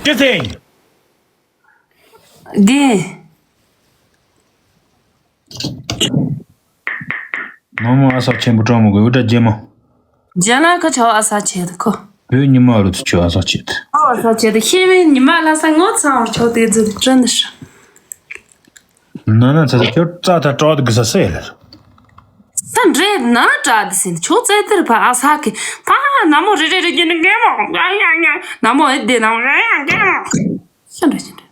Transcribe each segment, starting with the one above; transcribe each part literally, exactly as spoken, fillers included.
ཅི་ཚེ། དགེ། མ་མོ་ཨ་ས་ཆེན་པོ་སྤྲང་མོ་གི་འུ་དྲ་རྒྱལ་མོ། རྒྱ་ལ་ཁ་ཆོ་ཨ་ས་ཆེ་དུ་ཁོ། བོད་ཉི་མ་རུ་ཚུ་ཆོ་ཨ་ས་ཆེ་དུ། ཨ་ས་ཆེ་དུ་ཤེས་མེད་ཉི་མ་ལ་ས་ངོ་ཚང་བར་ཆོ་དེ་ཚུ་དྲན་དུ་ཤ། ན་ན་ཚ་ཚ་ཁྱོད་རྩ་ཐ་དྲག་དུ་གི་ས་སེ་ལ། ས་འདྲེ་ན་དྲག་དུ་སེ་ཆོ་ཙེ་དེར་ཕ་ཨ་ས་ཀི་ཕ་ན་མོ་རེ་རེ་རེ་རྒྱུ་ནི་རྒན་མོ་ཡ་ཡ་ཡ་ན་མོ་ཨེ་དེ་ན་མོ་ཡ་ཡ་རྒན་མོ། ཤ་འདྲ་ཤ་འདྲ།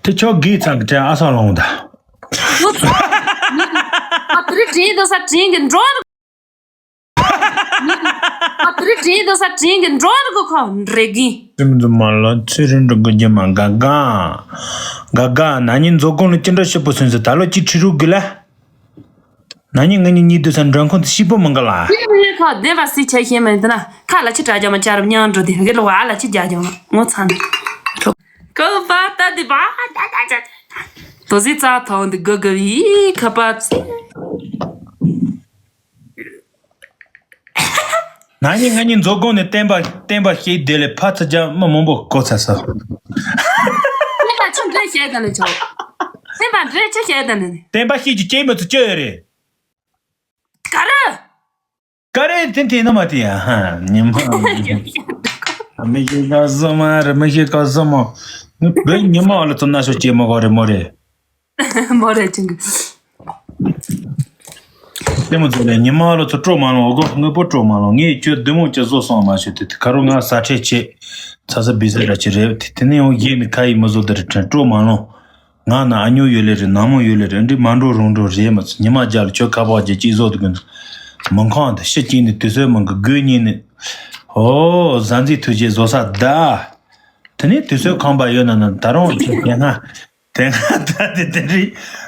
དེ་ཆོ་གི་ཚང་གི་དྲན་ཨ་ས་ལོང་ད། ཨ་ཏི་རི་དྲིན་དུ་ས་དྲིན་གི་འགྲོ། ཨ་ཏི་རི་དྲིན་དུ་ས་དྲིན་གི་འགྲོ་གི་ཁོ་འདྲེ་གི། སེམས་འཛུམ་མ་ལ་ཚེ་རིང་འགྲོ་གི་རྒྱུ་མ་ག་ག་ག་ག་ན་ནི་མཛོ་ཀོང་ལ་ཅི་འདྲ་ཞིབ་པོ་སོན་ཟེར་ད་ལོ་ཅི་ཁྲི་རུ་གི་ལ། ན་ནིང་ང་གཉིས་གཉིས་སྡོད་ས་འགྲོ་ཁུངས་དེ་ཤི་པོ་མང་ག་ལ། ཁྱེད་མི་ཁ་བདེན་པ་སྲིད་ཆ་ཤེས་མ་ཡིན་ན་ཁ་ལ་ཆི་དྲ་རྒྱ་མ་ཅར་མྱང་འགྲོ་དེ་གི་ལོ་བ་ལ་ཆི་རྒྱ་རྒྱ་མ་ངོ་ཚ་ནི། ཁོ་བ་ལྟ་དེ་བ་ད་ད་ད་དོ་སི་རྩ་ཐང་དེ་གི་གི་བི་ཁ་པ་ཚི། ན་ནིང་ང་གཉིས་མཛོ་སྒང་ནས་བསྟན་པ་བསྟན་པ་ཞིག་བསྡད་ལས་ཕ་ཚ་རྒྱ་མི་མང་པོ་གོ་ཚ་ས། བསྟན་པ་ཆུ་འདྲེ་བཤད་དང་ནི་ཆོག་བསྟན་པ་འདྲེ་ཆུ་བཤད་དང་ནི། བསྟན་པ་ཞིག་གི་སྐྱེས་མི་ཚོ་སྐྱོ་ཡོད་རེད། ག་རེ། ག་རེ་དེ་དེ་ན་མ་དེ་ཡ་ཧ་ཉི་མ། མི་ཤེས་ག་ཟ་མ་རེད་མི་ཤེས་ག་ཟ་མ། ངས་བོད་ཉི་མ་ལ་ཚོ་ན་ཤོ་སྐྱེས་མ་གོ་རེད་མོ་རེད། མོ་རེ་ཅིང་གི། ལྟད་མོ་ཚོ་ལས་ཉི་མ་ལོ་ཚོ་སྤྲོ་མ་ལོང་འོ་གོ་དངོས་པོ་སྤྲོ་མ་ལོང་ངས་ཁྱོད་བདུད་མོ་ཅི་བཟོ་སོང་མ་ཤོད་དེ་ཁ་རུ་ང་ཟ་ཁྲེལ་ཆེ། ཚ་ས་བི་ས་ར་ཆེ་རེད་དེ་དེ་ནས་ཡང་ཡེ་ནི་ཁ་ཡི་མི་བཟོ་དེ་རེད་དྲན་སྤྲོ་མ་ལོང་། ང་ན་ཨ་ཉོ་ཡོད་ལེ་རེད་ནང་མོ་ཡོད་ལེ་རེད་འདི་མ་འགྲོ་རུང་འགྲོ་རེད་མ་ཚོ་ཉི་མ་རྒྱ་ལ་ཁྱོད་ཁ་པག་རྒྱ་ཅི་བཟོ་དེ་གི་མི་ཁང་དེ་ཤི་ཅིང་ནི་དུས་ཚོད་མང་གི་དགོས་ཉིན་ནི། ཨོ་ཟ་འཛི་ཐུགས་རྗེ་བཟོ་ས་ད། དེ་ནས་དུས་ཚོད་ཁང་པ་ཡོད་ན་ན་ད་རུང་ཁྱོད་དེ་སྔ། དེ་སྔ་ད་དེ་དེ་འདྲི།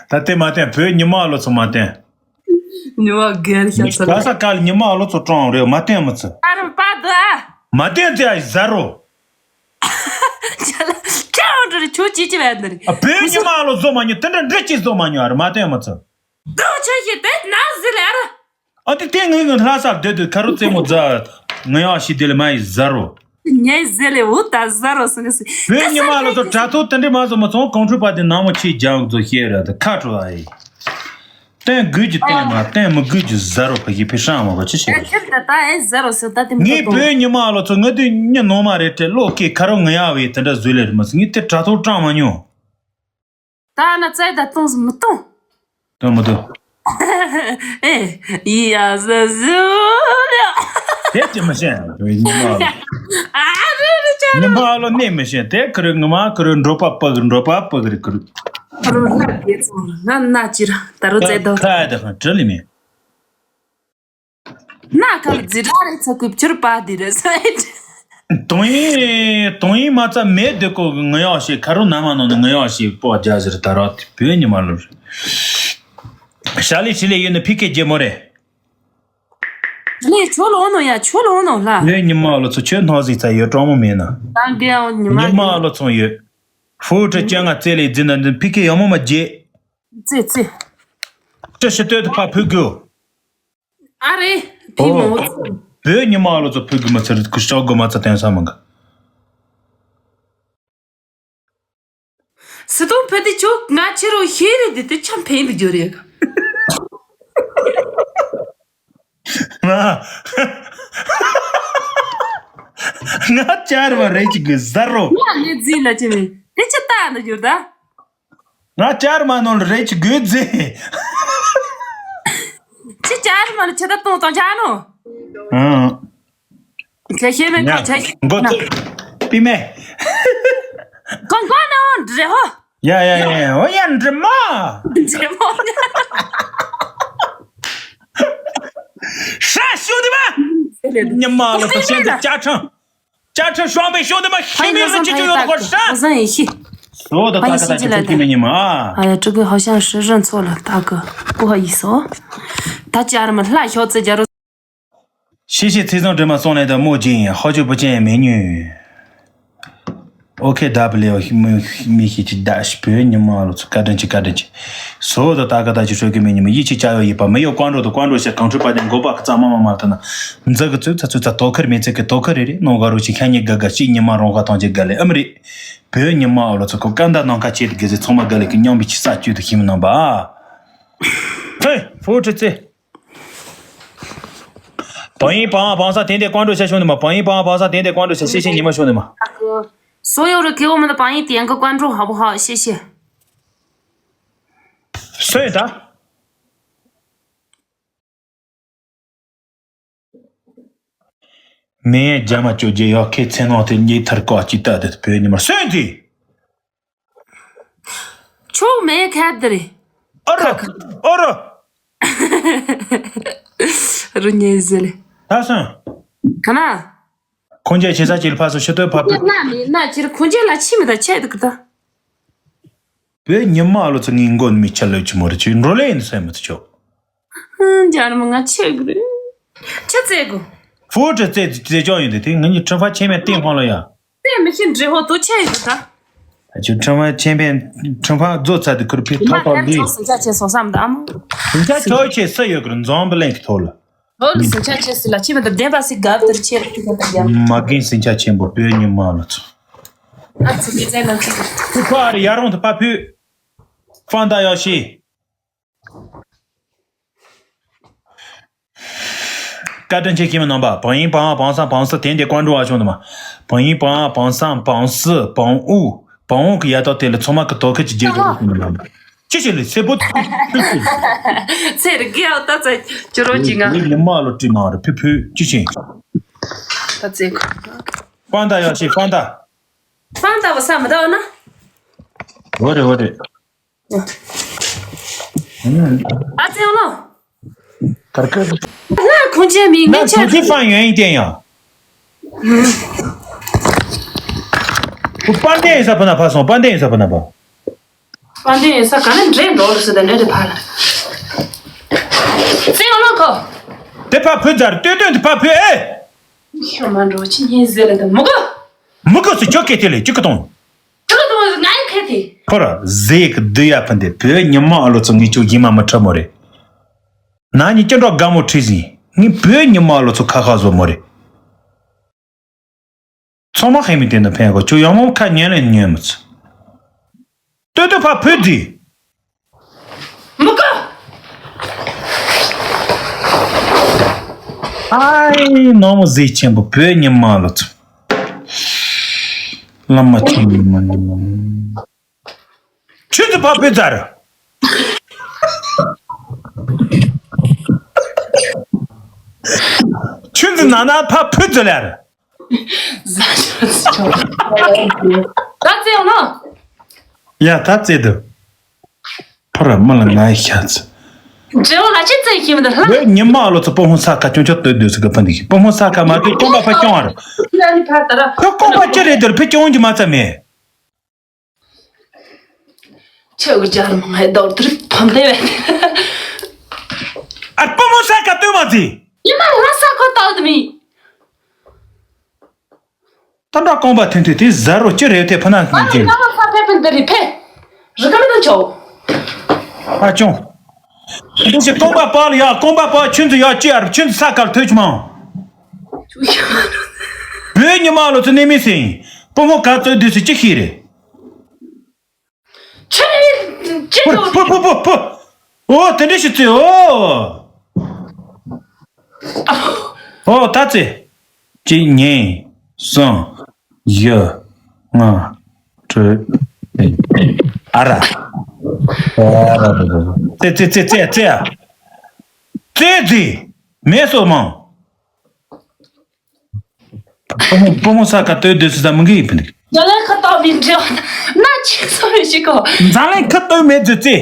ད་དེ་མ་བསྟན་བོད་ཉི་མ་ལོ་ཚོ་མ་བསྟན། ཉི་མ་རྒན་ཤ་ཚ་ལ། ས་ཀ་ལ་ཉི་མ་ལོ་ཚོ་སྤྲང་རེད་མ་བསྟན་མི་ཚོ། ཨ་རོ་པ་དུ་ཨ། མ་བསྟན་དེ་ཨ་ཟ་རོ། ཁྱེད་འགྲོ་རེ་ཁྱོད་ཅི་ཅི་བས་འདི་རེད། ཨ་བོད་ཉི་མ་ལོ་བཟོ་མ་ཉོ་དེ་འདྲ་འདྲི་ཅི་བཟོ་མ་ཉོ་ཨ་རེ་མ་བསྟན་མི་ཚོ། དུ་ཆ་ཤི་དེ་ན་ཟི་ལ་ཨ་ར། ཨ་དེ་དེ་ངའི་ངའི་ལྷ་སར་སྡོད་དུས་ཁ་རུ་རྩེད་མོ་རྫ། ང་ཡང་ཤི་དེ་ལ་མ་ཡི་ཟ་རོ། ངའི་ཟེ་ལེ་འུ་ད་ཟ་རོ་སུ་གི་སི། བོད་ཉི་མ་ལ་ཚོ་དྲ་ཐོག་དེ་འདྲི་མ་བཟོ་མ་ཚོང་གོང་ཁྲུ་པ་དེ་ནང་མོ་ཆེ་རྒྱང་བཟོ་ཤེས་ར་དེ་ཁ་བྲོ་ཨ་ཡི། བསྟན་དགོས་ཀྱི་བསྟན་མ་བསྟན་མི་དགོས་ཀྱི་ཟ་རོ་ཕ་གི་ཕི་ཧྲང་མ་གོ་ཅི་བྱེད་ཨ་གི། ཁྱེད་ད་ད་ཨེ་ཟ་རོ་སུ་ད་དེ་མི་ངའི་གོ་བོད་ཉི་མ་ལ་ཚོ་ང་དུས་ཉི་ནོ་མ་རེད་དྲེ་ལོ་ཀེ་ཁ་རོ་ང་ཡ་བའི་དེ་འདྲ་བཟོས་ལེ་རེད་མ་སི་ངའི་དེ་དྲ་ཐོག་སྤྲང་མ་མྱོང་། ད་ན་ཙའི་ད་གཏོང་སི་མི་གཏོང་། གཏོང་མི་གཏོང་། ཨེ་ཡ་ཟ་ཟུ་ལ། དེ་ཅི་མི་ཤེས་ཉི་མ་ལོ། ཨ་རུ་རུ་ཅ་ཉི་རུ། མ་ལོ་གནས་མི་ཤེས་དེ་ཁུ་རུ་ངི་མ་ཁུ་རུ་འགྲོ་པ་པ་གི་འགྲོ་པ་པ་གི་རི་ཁུ་རུ། རུ་ལ་དེ་ཚོ་ང་ན་ཅི་ར་ད་རུ་ཙའི་ད། ཁ་ཡ་དེ་ཁ་བྲི་ལི་མེད། ན་ཁ་ལ་ཛི་ར་རེ་ཚ་ཀུབ་ཆུར་པ་དི་རེ་སོ་ཨེ། དོང་ཡིན་དོང་ཡིན་མ་ཚ་མེད་དེ་ཀོ་ངུ་ཡག་ཤེས་ཁ་རུ་ན་མ་ནོ་ནི་ངུ་ཡག་ཤེས་པོ་རྒྱ་ཟེར་ད་ར་དེ་བོད་ཉི་མ་ལོ་རེད། ཤ་ལི་ཤི་ལི་ཡོད་ནི་ཕི་ཁེ་རྒྱལ་མོ་རེད། ལེ་ཆོ་ལོ་ནོ་ཡ་ཆོ་ལོ་ནོ་ལ། བོད་ཉི་མ་ལོ་ཚོ་ཆོས་སྣང་ཟིག་ཚ་ཡོད་གྲོགས་མོ་མེད་ན། ད་འགན་ཉི་མ་ཉི་མ་ལོ་ཚོང་ཡོད། ཧྥུ་ཁྲི་བཅོ་ལྔ་རྩེ་ལི་འཛིན་ན་འདི་ཕི་ཁེ་ཡག་མོ་མ་རྒྱས། ཙེ་ཙེ། ཅི་ཤི་སྟོད་དུ་ཕ་ཕུ་གུ། ཨ་རེ། ཕི་མོ། བོད་ཉི་མ་ལོ་ཚོ་ཕུ་གུ་མ་ཚར་ཁུ་ཤོག་གོ་མ་ཚ་བསྟན་ས་མང་གི། སི་ཏོང་ཕུ་དེ་ཆོ་ང་ཆེ་རོ་ཤེས་རེད་དེ་དེ་ཆམ་ཕན་དུ་འགྱུར་ཡོད་གི། ང་ང་ཅར་བ་རེ་ཅིག་གི་ཟ་རོ། ང་ངས་འཛིན་ལ་ཅི་མེད་དེ་ཅི་ལྟ་འདུག་འགྱུར་ད། ང་ཅར་མ་ནོར་རེ་ཅིག་གི་འཛིན། ཅི་ཅར་མ་ལ་ཆེ་ད་གཏོང་གཏོང་ཅར་ནོ། ཨང་། ཁྱེད་ཤེས་མེད་ཁ་ཆེ་ཤེས་མགོ་ན། ཚོ་པི་མེ། གོང་གོང་ནང་འདྲེ་ཧོ། ཡ་ཡ་ཡ་ཡ་ཨོ་ཡ་འདྲེ་མོ། འདྲེ་མོ། ཧྲ་ཤོ་དི་མ། ཉི་མ་ལ་ཚོ་ཤེས་འདི་ཅ་ཁྲང་། ཅ་ཁྲང་ཤོང་པའི་ཤོ་དི་མ་ཤི་མི་རུ་ཅི་ཅི་ཡོད་གོ་ཧྲ། བཟང་ཡིན་ཤི། སོ་ད་ད་ད་ད་ཅི་ཅི་མི་ཉི་མ། ཨ་ཡ་ཀྲུ་གུ་ཧོ་ཤང་ཧྲི་རན་ཚོ་ལ་ད་གི་གོ་ཧ་ཡིས་སོ། ད་ཅར་མ་ལྷ་ཤོ་ཙི་ཇ་རུ། ཤེས་ཤེས་ཚེ་བཟང་སྒྲོལ་མ་སོང་ལས་དང་མོ་རྗེ་ཡིན་ཧོ་ཅོ་པོ་ཅན་མེ་ཉུ། ཨོ་ཁེ་ཌབ་ལིའུ་མི་མི་ཤེས་ཀྱི་ད་ཞི་བོད་ཉི་མ་ལོ་ཚོ་བཀའ་དྲིན་ཆེ། བཀའ་དྲིན་ཆེ། སོ་ད་ད་ག་ད་ཅི་ཧྲོ་གི་མི་ཉི་མ་ཡིད་ཆེས་བྱ་ཡོ་ཡིད་པ་མི་ཡོ་ཀོན་ཀྲོ་དུ་ཀོན་ཀྲོ་ཞེས་གང་འཕྲོད་པ་དེ་མགོ་པ་གི་རྩ་མ་མ་མ་ལྟ་ན་འཛི་གི་ཚོད་ཚ་ཚོད་ཚ་དོ་ཁར་མི་ཚེ་གི་དོ་ཁར་རེ་རེ་ནོ་ག་རོ་ཞིག་ཤ་ཉེ་དགའ་དགའ་ཞིག་ཉི་མ་རོང་ཁ་ཐང་ཆེ་དགའ་ལེ་ཨམ་རེ། བོད་ཉི་མ་ཨོ་ལོ་ཚོ་ཁོ་ཀ་འདའ་ནང་ཁ་ཆེ་དུ་དགེ་ཚེ་ཚང་མ་དགའ་ལེ་གི་སྙོམས་པའི་ཆི་ས་བཅུད་དུ་ཤིམ་ནང་པ། ཧེ་ཧྥུ་ཁྲི་ཚེ། བང་ཡིན་བང་བང་ས་དེ་འདྲའི་ཀོན་ཀྲོ་ཤ་ཤོང་ནི་མ། བང་ཡིན་བང་བང་ས་དེ་འདྲའི་ཀོན་ཀྲོ་ཤ་ཤེ་ཤེ་ཉི་མ་ཤོང་ནི་མ།所有的给我们的榜一点个关注好不好？谢谢。 སོས་ད། མེ་རྒྱ་མ་བཅོ་རྒྱལ་ཡོ་ཁེ་ཚེ་ནང་དེ་ཉེ་ཐར་ཀོ་ཅི་ལྟ་དེ་བོད་ཉི་མར་སོན་དེ། ཆོག་མེད་ཁ་དེ་རེད། ཨོ་རོ། ཨོ་རོ། རུ་ཉེ་ཟེར་ལེ། ད་སོན། ག་ན། ཁོང་ཅག་ཆེ་ས་ཅིལ་ཕ་སོ་ཤི་ཏོའི་ཕ་པི། ན་མི་ན་ཅིར་ཁོང་ཅག་ལ་ཆི་མི་ད་ཆད་དུ་ཀི་ད། བོད་ཉི་མ་ཨ་ལོ་ཚོ་ངའི་མགོ་ནས་མི་ཆ་ལོས་ཆི་མོ་རེ་ཆི་འགྲོ་ལེ་ཡིན་སེམས་མི་ཚོ་ཆོག་ཧུང་། རྒྱ་རི་མོ་ང་ཆེ་གི་རེད། ཆེ་ཙེ་གོ་ཧྥུ་ཁྲི་ཙེ་ཙེ་ཅོག་ཡོད་དེ་དེ་ང་གཉིས་ཁྲི་ཕ་ཆེན་མའི་སྟེང་ཁོང་ལ་ཡ། ཙེ་མི་ཤེས་འདྲི་ཧོ་དུ་ཆེ་ཡོད་ད། ཨ་ཆུ་ཁྲི་ཕ་ཆེན་པའི་ཁྲི་ཕ་རྫོ་ཚ་དེ་ཁུར་ཕི་ཐོག་ཐོག་ལི། ཟིང་ཆ་ཆེ་སོང་བསམ་ད་ཨ་མ། ཟིང་ཆ་ཆོག་ཆེ་ས་ཡོད་གི་རེད་འཛོམས་པ་ལེན་གི་ཐོག་ལ། ཧོ་ལི་ཟིང་ཆ་ཆེ་སི་ལ་ཆེ་མི་ད་བདེན་པ་སི་གབ་དེར་ཆེ་རུ་ཐུག་ག་ད་ཡ། མ་རྒན་ཟིང་ཆ་ཆེན་པོ་བོད་ཉི་མ་ལ་ཚོ། ཨ་ཚུ་མི་ཚེ་ནང་ཚུ། ཁུ་ཁ་རི་ཡ་རོང་དུ་ཕ་ཕུད། ཧྥང་ད་ཡོ་ཤི། བཀའ་དྲིན་ཆེ་ཁྱིམ་རྣམ་པ། བང་ཡིན་བང་བང་སང་བང་སི་དེ་འདི་ཀོན་ཀྲུང་ཨ་ཆུང་དུ་མ། བང་ཡིན་བང་བང་སང་བང་སི་བང་ཨུ་བང་ཨུ་གི་ཡ་ཏོ་དེ་ལ་ཚོ་མ་གི་དོ་ཁི་ཅི་རྗེས་འགྲོ་ཁྱིམ་རྣམ་པ། ཅི་ཞིག་ལས་སེ་པོ། ཚེ་རི་གེ་ཨ་ཏ་ཚ་ཅི་རོ་ཅི་ང་། ཉི་མ་ལོ་ཏྲི་མ་རི་ཕི་ཕུ་ཅི་ཞིག་ཏ་ཚེ་ཁོ། ཧྥང་ཏ་ཡ་ཤི་ཧྥང་ཏ། ཧྥང་ཏ་བ་ས་མི་ཏ་བ་ན། འོ་རེ་འོ་རེ། ཨ་ཙེ་ཨོ་ལོ། དར་ཁ། ང་ཁོང་ཆེན་མི་ངན་ཆེ། ཁོང་ཆེན་ཧྥང་ཡོན་ཡིན་ཏེ་ཡང་། ཁོ་པར་འདི་ཡིན་ས་ཕ་ན་ཕ་སོང་པར་འདི་ཡིན་ས་ཕ་ན་ཕ། པར་འདི་ཡིན་ས་ག་ནས་འདྲེ་འགྲོ་རུ་སི་དེ་འདྲེ་དེ་ཕ་ལ། ཙེ་ཨོ་ལོ་ཁོ། དེ་ཕ་ཕུ་ཛར་ལྟོས་ལྟོས་དེ་ཕ་ཕུ་ཨེ། ཤ་མ་འགྲོ་ཅི་ཉན་ཟེར་ལ་དེ་མུ་ག་མུ་ག་སི་ཅོ་ཀེ་ཏེ་ལེ་ཅི་ཀ་ཏོང་། ཁོ་ར་ཟེ་གི་བསྡུ་ཡ་ཕན་དེ་བོད་ཉི་མ་ཨ་ལོ་ཚོ་ངི་ཆུ་ཡི་མ་མི་ཁྲ་མོ་རེད། ན་ནི་ཅི་འགྲོ་དགའ་མོ་ཁྲི་ཟིན་ངི་བོད་ཉི་མ་ཨ་ལོ་ཚོ་ཁ་ཁ་བཟོ་མོ་རེད། ཚང་མ་ཧེ་མི་དེ་ན་ཕན་གོ་ཆུ་ཡང་མོ་ཁ་ཉན་ལེ་ཉན་མི་ཚུ། ལྟོས་ལྟོས་ཕ་བུ་དི། མུ་ག་ཨའི་ནོ་མོ་ཟེ་ཆེན་པོ་བོད་ཉི་མ་ལོ་ཚོ། བླ་མ་ཆེན་མོ་ཉི་མ་ལོ། ཆུ་ཚོད་ཕ་བུ་ཛར། ཆུ་ཚོད་ན་ན་ཕ་བུ་ཛ་ལར། ད་ཙེ་ཡོང་ནོ། ཡ་ད་ཙེ་དུ། ཕོ་ར་མ་ལ་ང་ཡི་ཤ་ཚ། འབྲེལ་བ་ལ་ཅི་ཙེ་ཁྱིམ་དུ་ལྷ། བོད་ཉི་མ་ལོ་ཚོ་སྤོ་ཧོང་ས་ཁ་ཅུང་ཆ་སྟོད་སྡོད་ས་གི་ཕ་འདི་ཤི་སྤོ་ཧོང་ས་ཁ་མ་གི་རྐང་པ་ཕ་ཅུང་བར། ཁོ་རྐང་པ་ཅི་རེད་དུར་ཕི་ཅུང་གི་མ་ཚ་མེད། ཆོས་ཀྱི་ཇ་རམ་ངའི་རྡོག་ཏུ་ཕམ་ལེ་བས། ཨ་སྤོ་མོ་ས་ཀ་སྟོད་མ་ཟི། ཉི་མ་ལྷ་ས་ཁོ་ཏག་ཏུ་མི། ཏ་འདྲ་རྐང་པ་ཐུན་ཐུན་དེ་ཟ་རོ་ཅི་རེད་དེ་ཕ་ན་ཨ་ནི་ང་ལ་ས་ཕེ་ཕན་དེ་རི་ཕེ། རི་ཀ་མི་དང་ཆོ། ཨ་ཅུང་། འདི་ཞིག་རྐང་པ་པ་ལ་ཡ་རྐང་པ་པ་ཆུན་ཚུ་ཡ་ཅི་ཨར་ཆུན་ཚུ་ས་ཀར་ཐོས་ཆུ་མང་། བོད་ཉི་མ་ལོ་ཚོ་གནས་མི་སེང་། སྤོ་མོ་ག་ཚོད་དུས་སུ་ཅི་ཤེས་རེད། ཆུ་ནི་ཅི་ཕུ་ཚོ་ཕུ་ཕུ་ཕུ་ཕུ། ཨོ་དེ་འདྲ་ཞིག་ཚུ་ཨོ། ཨོ་ད་ཚེ། གཅིག་གཉིས། གསུམ། བཞི། ལྔ། དྲུག་ཨ་ར། ཨ་ར། ཙེ་ཙེ་ཙེ་ཙེ་ཙེ། ཙེ་ཙེ། མེ་སོ་མང་། སྤོ་མོ་སྤོ་མོ་ས་ཀ་སྟོད་སྡོད་སུ་ས་མི་གི་ཡིན་པ་འདུག་ཛ་ལན་ཁ་ཏོ་མི་འདྲེ་བ་ན་ཅི་སོ་རེ་ཞིག་གོ་ཛ་ལན་ཁ་ཏོ་མེད་ཙེ་ཙེ།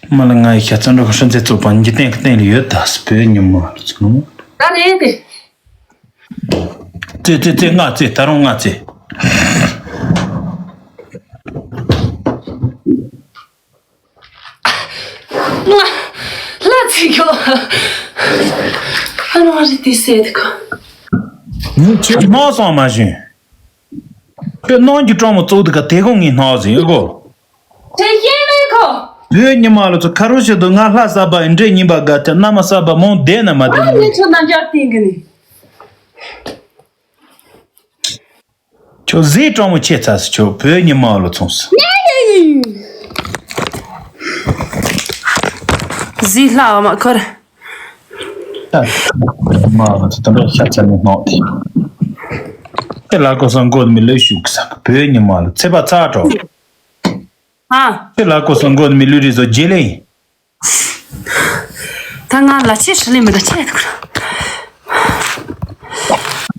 མ་ལ་ང་ཡི་ཤ་ཚན་འགྲོ་གི་ཧྲིན་ཙེ་བཙོག་པ་འཇིག་རྟེན་གི་སྟེང་ལ་ཡོད་ད་སི་བོད་ཉི་མ་ལ་ཚུགས་ནོ། ད་རེད་དེ། ཙེ་ཙེ་ཙེ་ལྔ་ཙེ་ད་རུང་ལྔ་ཙེ། ལྔ། ལྔ་ཙེ་གྱོ། ཨ་ནོ་རི་དེ་སེ་དེ་གོ། ངས་ཁྱོད་སྣང་སོང་མ་བྱུང་། ཁྱོད་ནང་གི་སྤྲང་མོ་བཙུགས་འདུག་ག་དེ་གོང་ངས་སྣང་ཟིན་ཡོད་གོ། དེ་ཤེས་མེད་ཁོ། བོད་ཉི་མ་ལོ་ཚོ་ཁ་རོ་ཞིག་ཏུ་ང་ལྷ་ས་པ་འདྲེ་ཉིན་པ་དགའ་ཐལ་མནའ་མ་ས་པ་མང་བསྡད་ན་མ་བསྡད་ཨ་ནི་ན། ཁྱོད་རྣམ་འགྱུར་བསྟན་གི་ནི། ཁྱོད་ཟས་སྤྲང་མོ་ཆེ་ཚ་སི་ཁྱོད་བོད་ཉི་མ་ལོ་ཚོང་ས། ཟས་ལྷ་བ་མ་ཁར། མ་ལོ་ཚོ་དམ་པའི་ཤ་ཚ་ནི་སྣང་དེ། དེ་ལ་གོ་སང་གོ་མི་ལོས་ཤུགས་ས་བོད་ཉི་མ་ལོ་ཚེ་པ་ཚ་གྲོགས། ཨ། ཁྱེད་ལ་ཀོ་སོང་གོ་ནི་མི་ལུས་རི་བཟོ་རྗེས་ལེ་ཡིན། ད་ང་ལ་ཆེ་ཧྲི་ལི་མི་འདྲ་ཆེ་ཐུག་ར།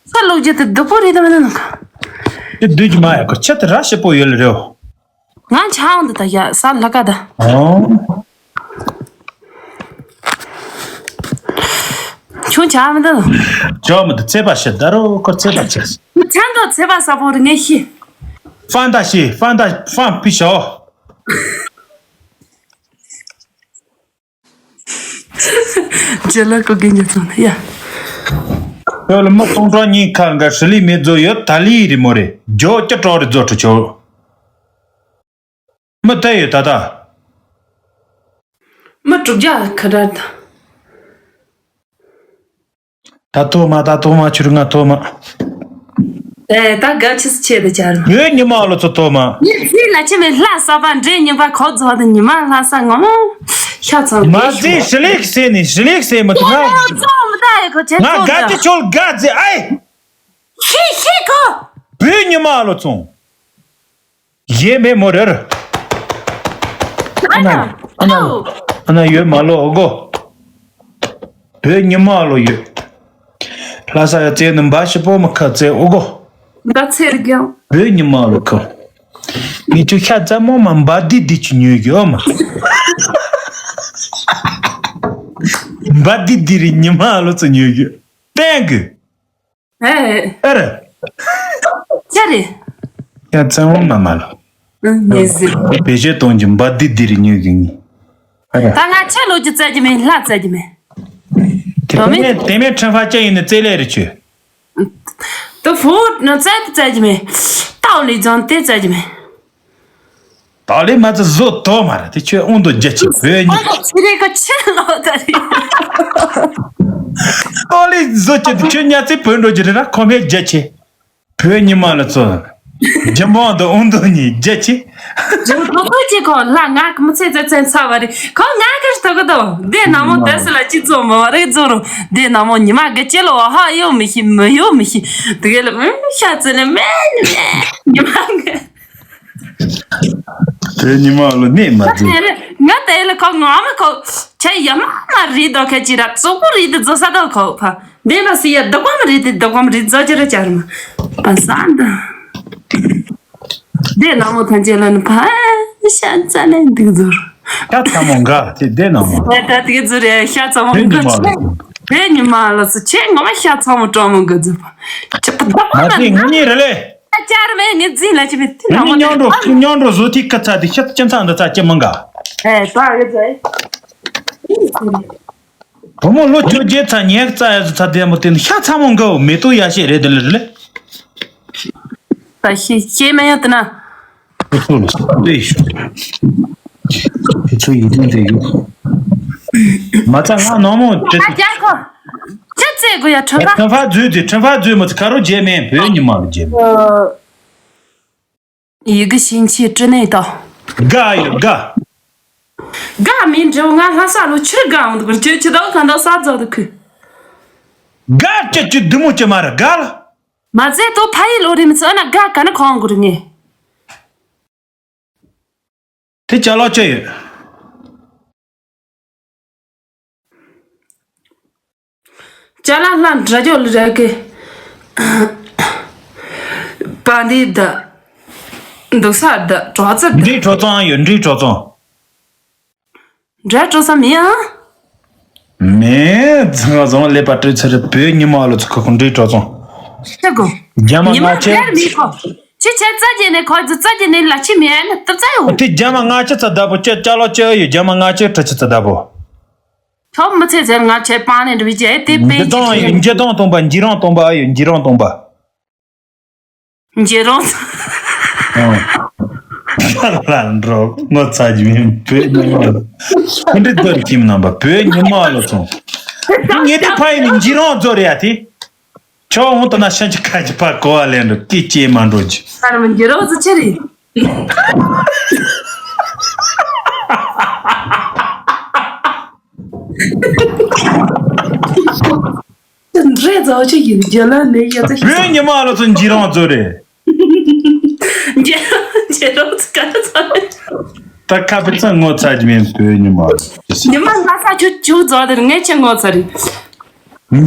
ས་ལོག་རྒྱུ་དེ་སྡུག་པོ་རེད་དམ་ན་ནོ། ཁྱེད་སྡུག་གི་མ་ཡ་ཁོ་ཁྱེད་དེ་ར་ཞེ་པོ་ཡོད་ལ་རེད། ང་ཆའང་འདི་ད་ཡ་ས་ལ་ཀ་ད། ཨོ། ཁྱོད་ཆ་མི་འདུག་ཇོ་མི་འདུག་ཚེ་པ་ཤི་ད་རོ་ཁོ་ཚེ་པ་ཆེ། ཚན་དུ་ཚེ་པ་ས་པོ་རི་ངས་ཤི། ཧྥང་ད་ཤི་ཧྥང་ད་ཧྥང་ཕི་ཤོ། ཇེ་ལ་ཀོ་གི་ཉེ་ཚང་ཡ། ཁྱོད་ལ་མི་སྟོང་ཕྲག་གཉིས་ཁ་འགའ་ཧྲི་ལི་མེད་བཟོ་ཡོད་ད་ལི་རི་མོ་རེ་ཇོ་ཅི་ཀྲོ་རི་བཟོ་ཁྲུ་ཆོ། མི་ལྟ་ཡོད་ད་ད། མི་དྲུག་བརྒྱ་ཁ་བྲལ་ད། ད་ཐོག་མ་ད་ཐོག་མ་ཆུར་ང་ཐོག་མ། ཨེ་ད་ག་ཆི་སི་ཆེད་དུ་བཅར་མ། བོད་ཉི་མ་ལོ་ཚོ་ཐོག་མ། ངས་ཚིག་ལ་ཆི་མེད་ལྷ་ས་པ་འདྲེ་ཉི་པ་ཁོ་རྫོགས་དུ་ཉི་མ་ལྷ་ས་ངོ་མ་ཤ་ཚང་མ་ཟིན་ཧྲི་ལིག་སེ་ནི་ཧྲི་ལིག་སེ་མི་ཐུབ་ང་། ང་ག་ཅི་ཆོལ་ག་ཟེ་ཨེ། ཤི་ཤི་ཁོ། བོད་ཉི་མ་ལོ་ཚོང་། ཡེ་མེ་མོ་རེར། ཨ་ན། ཨ་ན། ཨ་ན་ཡོད་མ་ལོ་ཨོ་གོ། བོད་ཉི་མ་ལོ་ཡོད། ལྷ་ས་ཡ་རྩེ་ནི་འབའ་ཞི་པོ་མ་ཁ་རྩེ་ཨོ་གོ། འབའ་ཚེར་རྒྱང་། བོད་ཉི་མ་ལོ་ཁ། ངི་ཆུ་ཤ་ཙ་མོ་མ་འབའ་དི་དི་ཆུ་ཉོས་གི་ཨོ་མ། འབའ་དི་དི་རི་ཉི་མ་ལོ་ཚོ་ཉོས་གི། བསྟན་གི། ཨེ། ཨེ་རེད། ཅི་རེད། ཡ་བཙན་དབང་མ་མ་ལ། ཨང་ངས་ཟེར། བེད་སྤྱོད་གཏོང་རྒྱུ་འབའ་དི་དི་རི་ཉོས་གི་ངས། ཨེ་རེད། ད་ང་ཆ་ལོ་རྒྱུ་བཙལ་རྒྱུ་མེད་ལྷ་བཙལ་རྒྱུ་མེད། དེ་དོ་མེད། མེད་དེ་མེད་ཁྲིམས་ཕ་ཅི་ཡིན་ནི་བཙལ་ལེ་རེ་ཆུ། དུ་ཧྥུ་ནི་བཙལ་དུ་བཙལ་རྒྱུ་མེད། ཏའོ་ལི་ཙང་དེ་བཙལ་རྒྱུ་མེད། ཏའོ་ལི་མ་ཚ་བཟོ་དོ་མ་ར་དེ་ཁྱོད་དབང་དུ་རྒྱ་ཆེ་བོད་ཉིད། ཨ་ཁོ་ཚི་རེ་ཁོ་ཆེ་ལོ་ད་རེད། ཏའོ་ལི་བཟོ་ཆེ་དེ་ཁྱོད་ཉ་ཚེ་བོད་འགྲོ་རྒྱུ་རེད་ར་ཁོ་མེད་རྒྱ་ཆེ། བོད་ཉི་མ་ལ་ཚོ། རྒྱ་འབངས་དང་དབང་དུ་ཉིད་རྒྱ་ཆེ། རྒྱུ་ཐོག་ཐོག་ཅིག་ཁོ་ལ་ང་གི་མི་ཚེ་ཚེ་ཚེ་ཚ་བ་རེད་ཁོ་ང་གི་ཐོག་གི་དོ་དེ་ན་མོ་དེ་སི་ལ་ཅི་ཚོ་མ་བ་རེད་ཚོ་རུ་དེ་ན་མོ་ཉི་མ་གི་ཅི་ལོ་ཧ་ཡོ་མི་ཤི་མི་ཡོ་མི་ཤི་དེ་གི་ལ་ཤ་ཚི་ནི་མེ་ནི་མེ་ཉི་མ་གི། དེ་ཉི་མ་ལོ་གནས་མ་ང་ཚོས། དེ་ལ་ང་དེ་ལ་ཁོ་ངོ་མ་ཁོ་ཁྱེད་ཡ་མ་མ་རིད་དོ་ཁ་ཅི་ར་གཙོ་བོ་རིད་དེ་བཟོ་ས་དོ་ཁོ་ཕ་འདས་པ་སི་ཡ་རྡོག་པ་མ་རིད་དེ་རྡོག་པ་མ་རིད་བཟོ་ཅི་ར་ཅར་མ་པ་ས་འདི་འདས་ན་མོ་ཐན་ཅེ་ལ་ནི་ཕ་ཤ་ཚ་ནས་འདུག་བཟོ་རུ། ཤ་ཚ་མོ་འགའ་དེ་འདས་ན་མོ། ད་དེ་བཟོ་རེ་ཤ་ཚ་མོ་འདུག་ཆེ་དེ་ཉི་མ་ལ་སི་ཆེ་ངོ་མ་ཤ་ཚ་མོ་སྤྲང་མོ་འགའ་བཟོ་ཕ་ཁྱེད་ཕ་རྡོག་པ་མ་མ་དེ་ངུ་ཉེ་རེ་ལེ། ཅར་མེད་ངས་འཛིན་ལ་ཅི་མེད་དེ་ནང་མི་མ་མཉམ་འགྲོ་ཁུ་མཉམ་འགྲོ་བཟོ་དེ་ཁ་ཚ་དེ་ཤ་ཅན་ཚ་འདི་ཚ་ཅི་མང་ག་ཨེ་ད་ཡོད་ཚེ། བུ་མོ་ལོ་བཅོ་བརྒྱད་ཚ་ཉེག་ཚ་ཡ་ཚ་དེ་མོ་དེ་ཤ་ཚ་མོ་འགའ་མེ་ཏོག་ཡ་ཤེས་རེད་དེ་ལེ་རེ་ལེ། ད་ཤེས་ཤེས་མེད་ཡ་དེ་ན། ཁོ་ཚོ་ལ་སྟོད་ཤོག་ཁོ་ཚོ་ཡིན་དུས་དེ་ཡོད། མ་ཚ་ང་ནང་མོ་དེ། ཨ་ཅག་ཁོ། ཅི་བཙལ་དགོས་ཡ་ཁྲོན་པ། ཁྲོན་པ་འཛུལ་དེ་ཁྲོན་པ་འཛུལ་མ་ཚ་ཁ་རོ་རྗེས་མེད་བོད་ཉི་མ་ལ་རྗེས་མེད། ཡི་གེ་ཤིང་ཆེ་ཀྲི་ནས་ད། དགའ་ཡོད་དགའ། དགའ་མིན་འདྲ་བོ་ང་ལྷ་ས་ལོ་ཆུར་དགའ་འོང་དུ་བར་ཆོས་ཆི་དག་གང་དག་ས་རྫོགས་དུ་ཁུ། དགའ་ཅི་ཅི་དུ་མོ་ཅི་མ་ར་དགའ་ལ། མ་ཚད་དོ་ཕ་ཡི་ལོ་རེ་མི་ཚོ་ཨ་ན་དགའ་ག་ནི་ཁོང་གུ་རུ་ངེ། དེ་ཅ་ལག་ཅི་ཡོད། ཅ་ལག་ལ་འདྲ་རྒྱོ་ལི་ར་གི། པ་འདི་ད། འདུག་ས་ད་གྲོགས་ཚར་ད། འདྲིའི་གྲོགས་ཚང་ཡོད་འདྲིའི་གྲོགས་ཚང་། འདྲ་གྲོགས་ཚང་མི་ཡང་། མེད་ཚང་བཟང་ལས་པ་སྤྲོད་ཚར་བོད་ཉི་མ་ལོ་ཚོ་ཁོ་ཁོ་འདྲིའི་གྲོགས་ཚང་། ཤ་གོ། རྒྱ་མ་ཉི་མ་ང་ཆེ། དེར་མི་ཁོ། ཅི་བྱས་རྩ་རྒྱས་ནས་ཁོ་ཚོ་རྩ་རྒྱས་ནས་ལ་ཆི་མི་ཡ་ན་ཏི་རྩ་ཡོད། དེ་རྒྱ་མ་ང་ཆེ་ཚ་ད་པོ་ཅི་ཅ་ལག་ཅི་ཡོད་རྒྱ་མ་ང་ཆེ་ཁྲི་ཆི་ཚ་ད་པོ། ཐོབ་མི་ཚེ་ཟེར་ང་ཆད་པང་ནས་འགྲོ་བའི་རྗེས་དེ་དཔེ་འཇིག་སྟོང་ཡིན། འཇིག་སྟོང་སྟོང་པ། འཇིགས་རང་སྟོང་པ། ཨ་ཡོད། འཇིགས་རང་སྟོང་པ། འཇིགས་རང་། ལ་འགྲོ་ངོ་ཚ་རྒྱུ་མིན་བོད་ཉི་མ་ལ། ཁོ་འདྲི་དོར་ཁྱིམ་རྣམ་པ་བོད་ཉི་མ་ལ་སོང་། ངས་དེ་ཕ་ཡིན་ནི་འཇིགས་རང་རྫོ་རེད་ཡ་དེ། ཁྱོད་འོང་དུ་ན་ཤན་གྱི་ཁ་གྱི་ཕ་གོ་བ་ལེན་འགྲོ་སྐད་ཅེས་མ་འགྲོ་རྒྱུ། ཨ་ར་མི་འགྱུར་རོགས་ཟེར་ཆི་རེད། འདྲེ་རྫོགས་ཆི་ཡིན་རྒྱུ་ལ་ནས་ཡ་ཚ་ཤི་བོད་ཉི་མ་ལོ་ཚོ་འཇིགས་རང་རྫོ་རེད། འགྱུར་འགྱུར་རོགས་ཟེར་ག་རེ་ཚ་རེད། ད་ཁ་པི་ཚང་ངོ་ཚ་རྒྱུ་མིན་བོད་ཉི་མ་ལོ། ཉི་མ་ང་ས་ཆུ་ཆུ་རྫོགས་དེར་ངས་ཆི་ངོ་ཚ་རེད།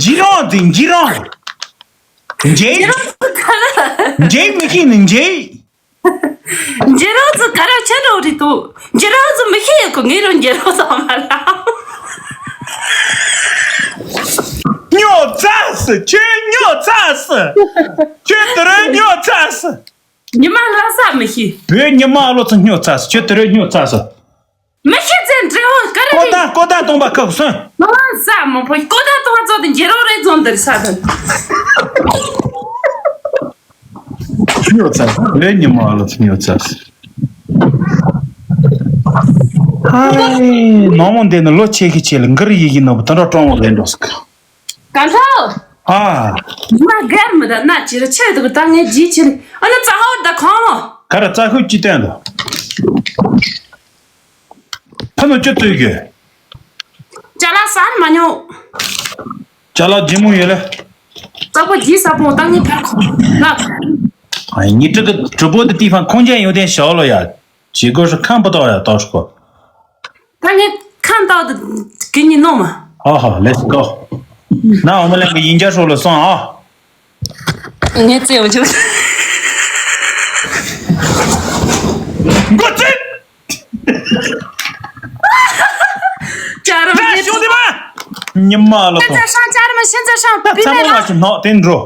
འཇིགས་རང་དེ་འཇིགས་རང་། འཇིགས། འགྱུར་རོགས་ཟེར་ག་རེ། འཇིགས་མི་ཤེས་ནི་འཇིགས། འགྱུར་རོགས་ཚོ་ག་རེ་ཆི་འགྲོ་རེད་དོ། འགྱུར་རོགས་ཚོ་མི་ཤེས་ཡོད་གི་ངས་རང་འགྱུར་རོགས་ཚོ་མ་ལ། སྨྱོ་རྩ་སི། ཁྱོད་སྨྱོ་རྩ་སི། ཁྱོད་དེ་རིང་སྨྱོ་རྩ་སི། ཉི་མ་ལ་ས་མི་ཤེས། བོད་ཉི་མ་ལོ་ཚོ་སྨྱོ་རྩ་སི། ཁྱོད་དེ་རིང་སྨྱོ་རྩ་སི། མི་ཤེས་ཚེ་འདྲེ་བོ་ག་རེ་ཀོ་རེད། ད་ཀོ་ད་སྟོང་པ་ཁག་སོན། མ་ས་མང་པོ་ཀོ་ད་སྟོང་པ་ཚོ་དེ་འགྱུར་རོགས་རེད་ཚོ་འདིར་ས་དང་། སྨྱོ་ཚ། བོད་ཉི་མ་ལོ་ཚོ་སྨྱོ་ཚ་སི། ཧའི། ནང་མོ་འདི་ནི་ལོ་ཆེ་གི་ཆེ་ལ་འགིར་ཡི་གི་ནོ་བུ་དོན་ར་ཀྲོང་མོ་རེད་འགྲོ་སི་ཀ། གང་ཐོག་ཨ། མ་གར་མི་ད་ན་ཅི་ར་ཆེ་དུ་ད་ངས་ཇི་ཆེ་ལ་ཨ་ན་ཙ་ཧོ་ད་ཁང་ལོ། ག་ར་ཙ་ཧུ་ཅི་བསྟན་དོ། ཕ་ནུ་ཅི་ཙུ་གི། ཅ་ལག་ཟ་མ་མྱོང་། ཅ་ལག་ལྗིད་མོ་ཡོད་ལ། ཙག་པ་ལྗིད་ས་པོ་ད་ངས་ཕར་ཁོ་ལ། ཨ་ཉི་ཁྲི་གི་གྲུ་པོ་དེ་ཏི་ཕན་ཁོང་ཅན་ཡོད་དེ་ཞའོ་ལོ་ཡ། ཇི་གོ་ཧྲི་ཁམ་པོ་ཏོ་ཡ་ཏོ་ཧྲི་ཁོ། ད་ངས་ཁམ་ཏོ་དེ་གི་ཉི་ནོ་མ། ཧོ་ཧོ། Let's go། ན་འོ་ན་ལེན་གི་ཡིན་རྒྱ་ཧྲོ་ལོ་སོང་ཨ། ངས་བཙལ་བ་བྱུང་། མགོ་ཚིག་ཅར་མ་ད་ཤོང་དེ་མ། ཉི་མ་ལོ་ཤན་ཐོང་། ཚ་ཧྲང་ཅར་མ་ཤན་ཚ་ཧྲང་ད་བི་ཚ་མེ་མོ་ལ། མ་ཞིག་ནོག་དེ་འགྲོ།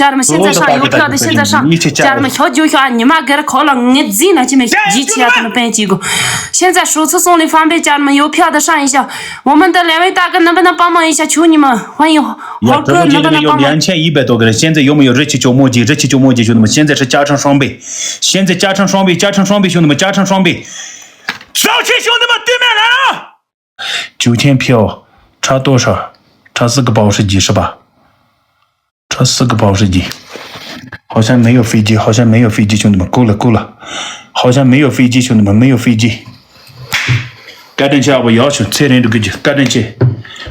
ཅར་མ་ཤན་ཚ་ཧྲང་ཡོད་ཕྱོགས་དེ་ཤན་ཚ་ཧྲང་ཅར་མ་ཤོག་ཇོ་ཤོག་ཨ་ཉི་མ་གར་ཁོ་ལ་ངས་རྫིས་ན་ཅི་མེད་ཞིག་ཇི་ཆི་ཡ་དུ་ནི་པན་ཅི་གོ། ཤན་ཚ་ཧྲོ་ཚུ་སོང་ལི་ཧྥང་པེ་ཅར་མ་ཡོད་ཕྱོགས་དེ་ཧྲང་ཡིན་ཤག我们的两位大哥能不能帮忙一下？求你们，欢迎。ཡ་ཧོར་ཁོ་ནང་པ་ན་པ་མ། 两千一百多个人，现在有没有热气球墨迹？热气球墨迹兄弟们，现在是加成双倍，现在加成双倍，加成双倍，兄弟们，加成双倍。小青兄弟们，对面来了！九千票，差多少？差四个宝石几是吧？差四个宝石几？好像没有飞机，好像没有飞机，兄弟们，够了，够了，好像没有飞机，兄弟们，没有飞机。 བཀའ་དྲིན་ཆེ། ཨ་བོ་ཡག་ཤོས་ཚེ་རིང་འགྲོ་གི་ཅིག་བཀའ་དྲིན་ཆེ།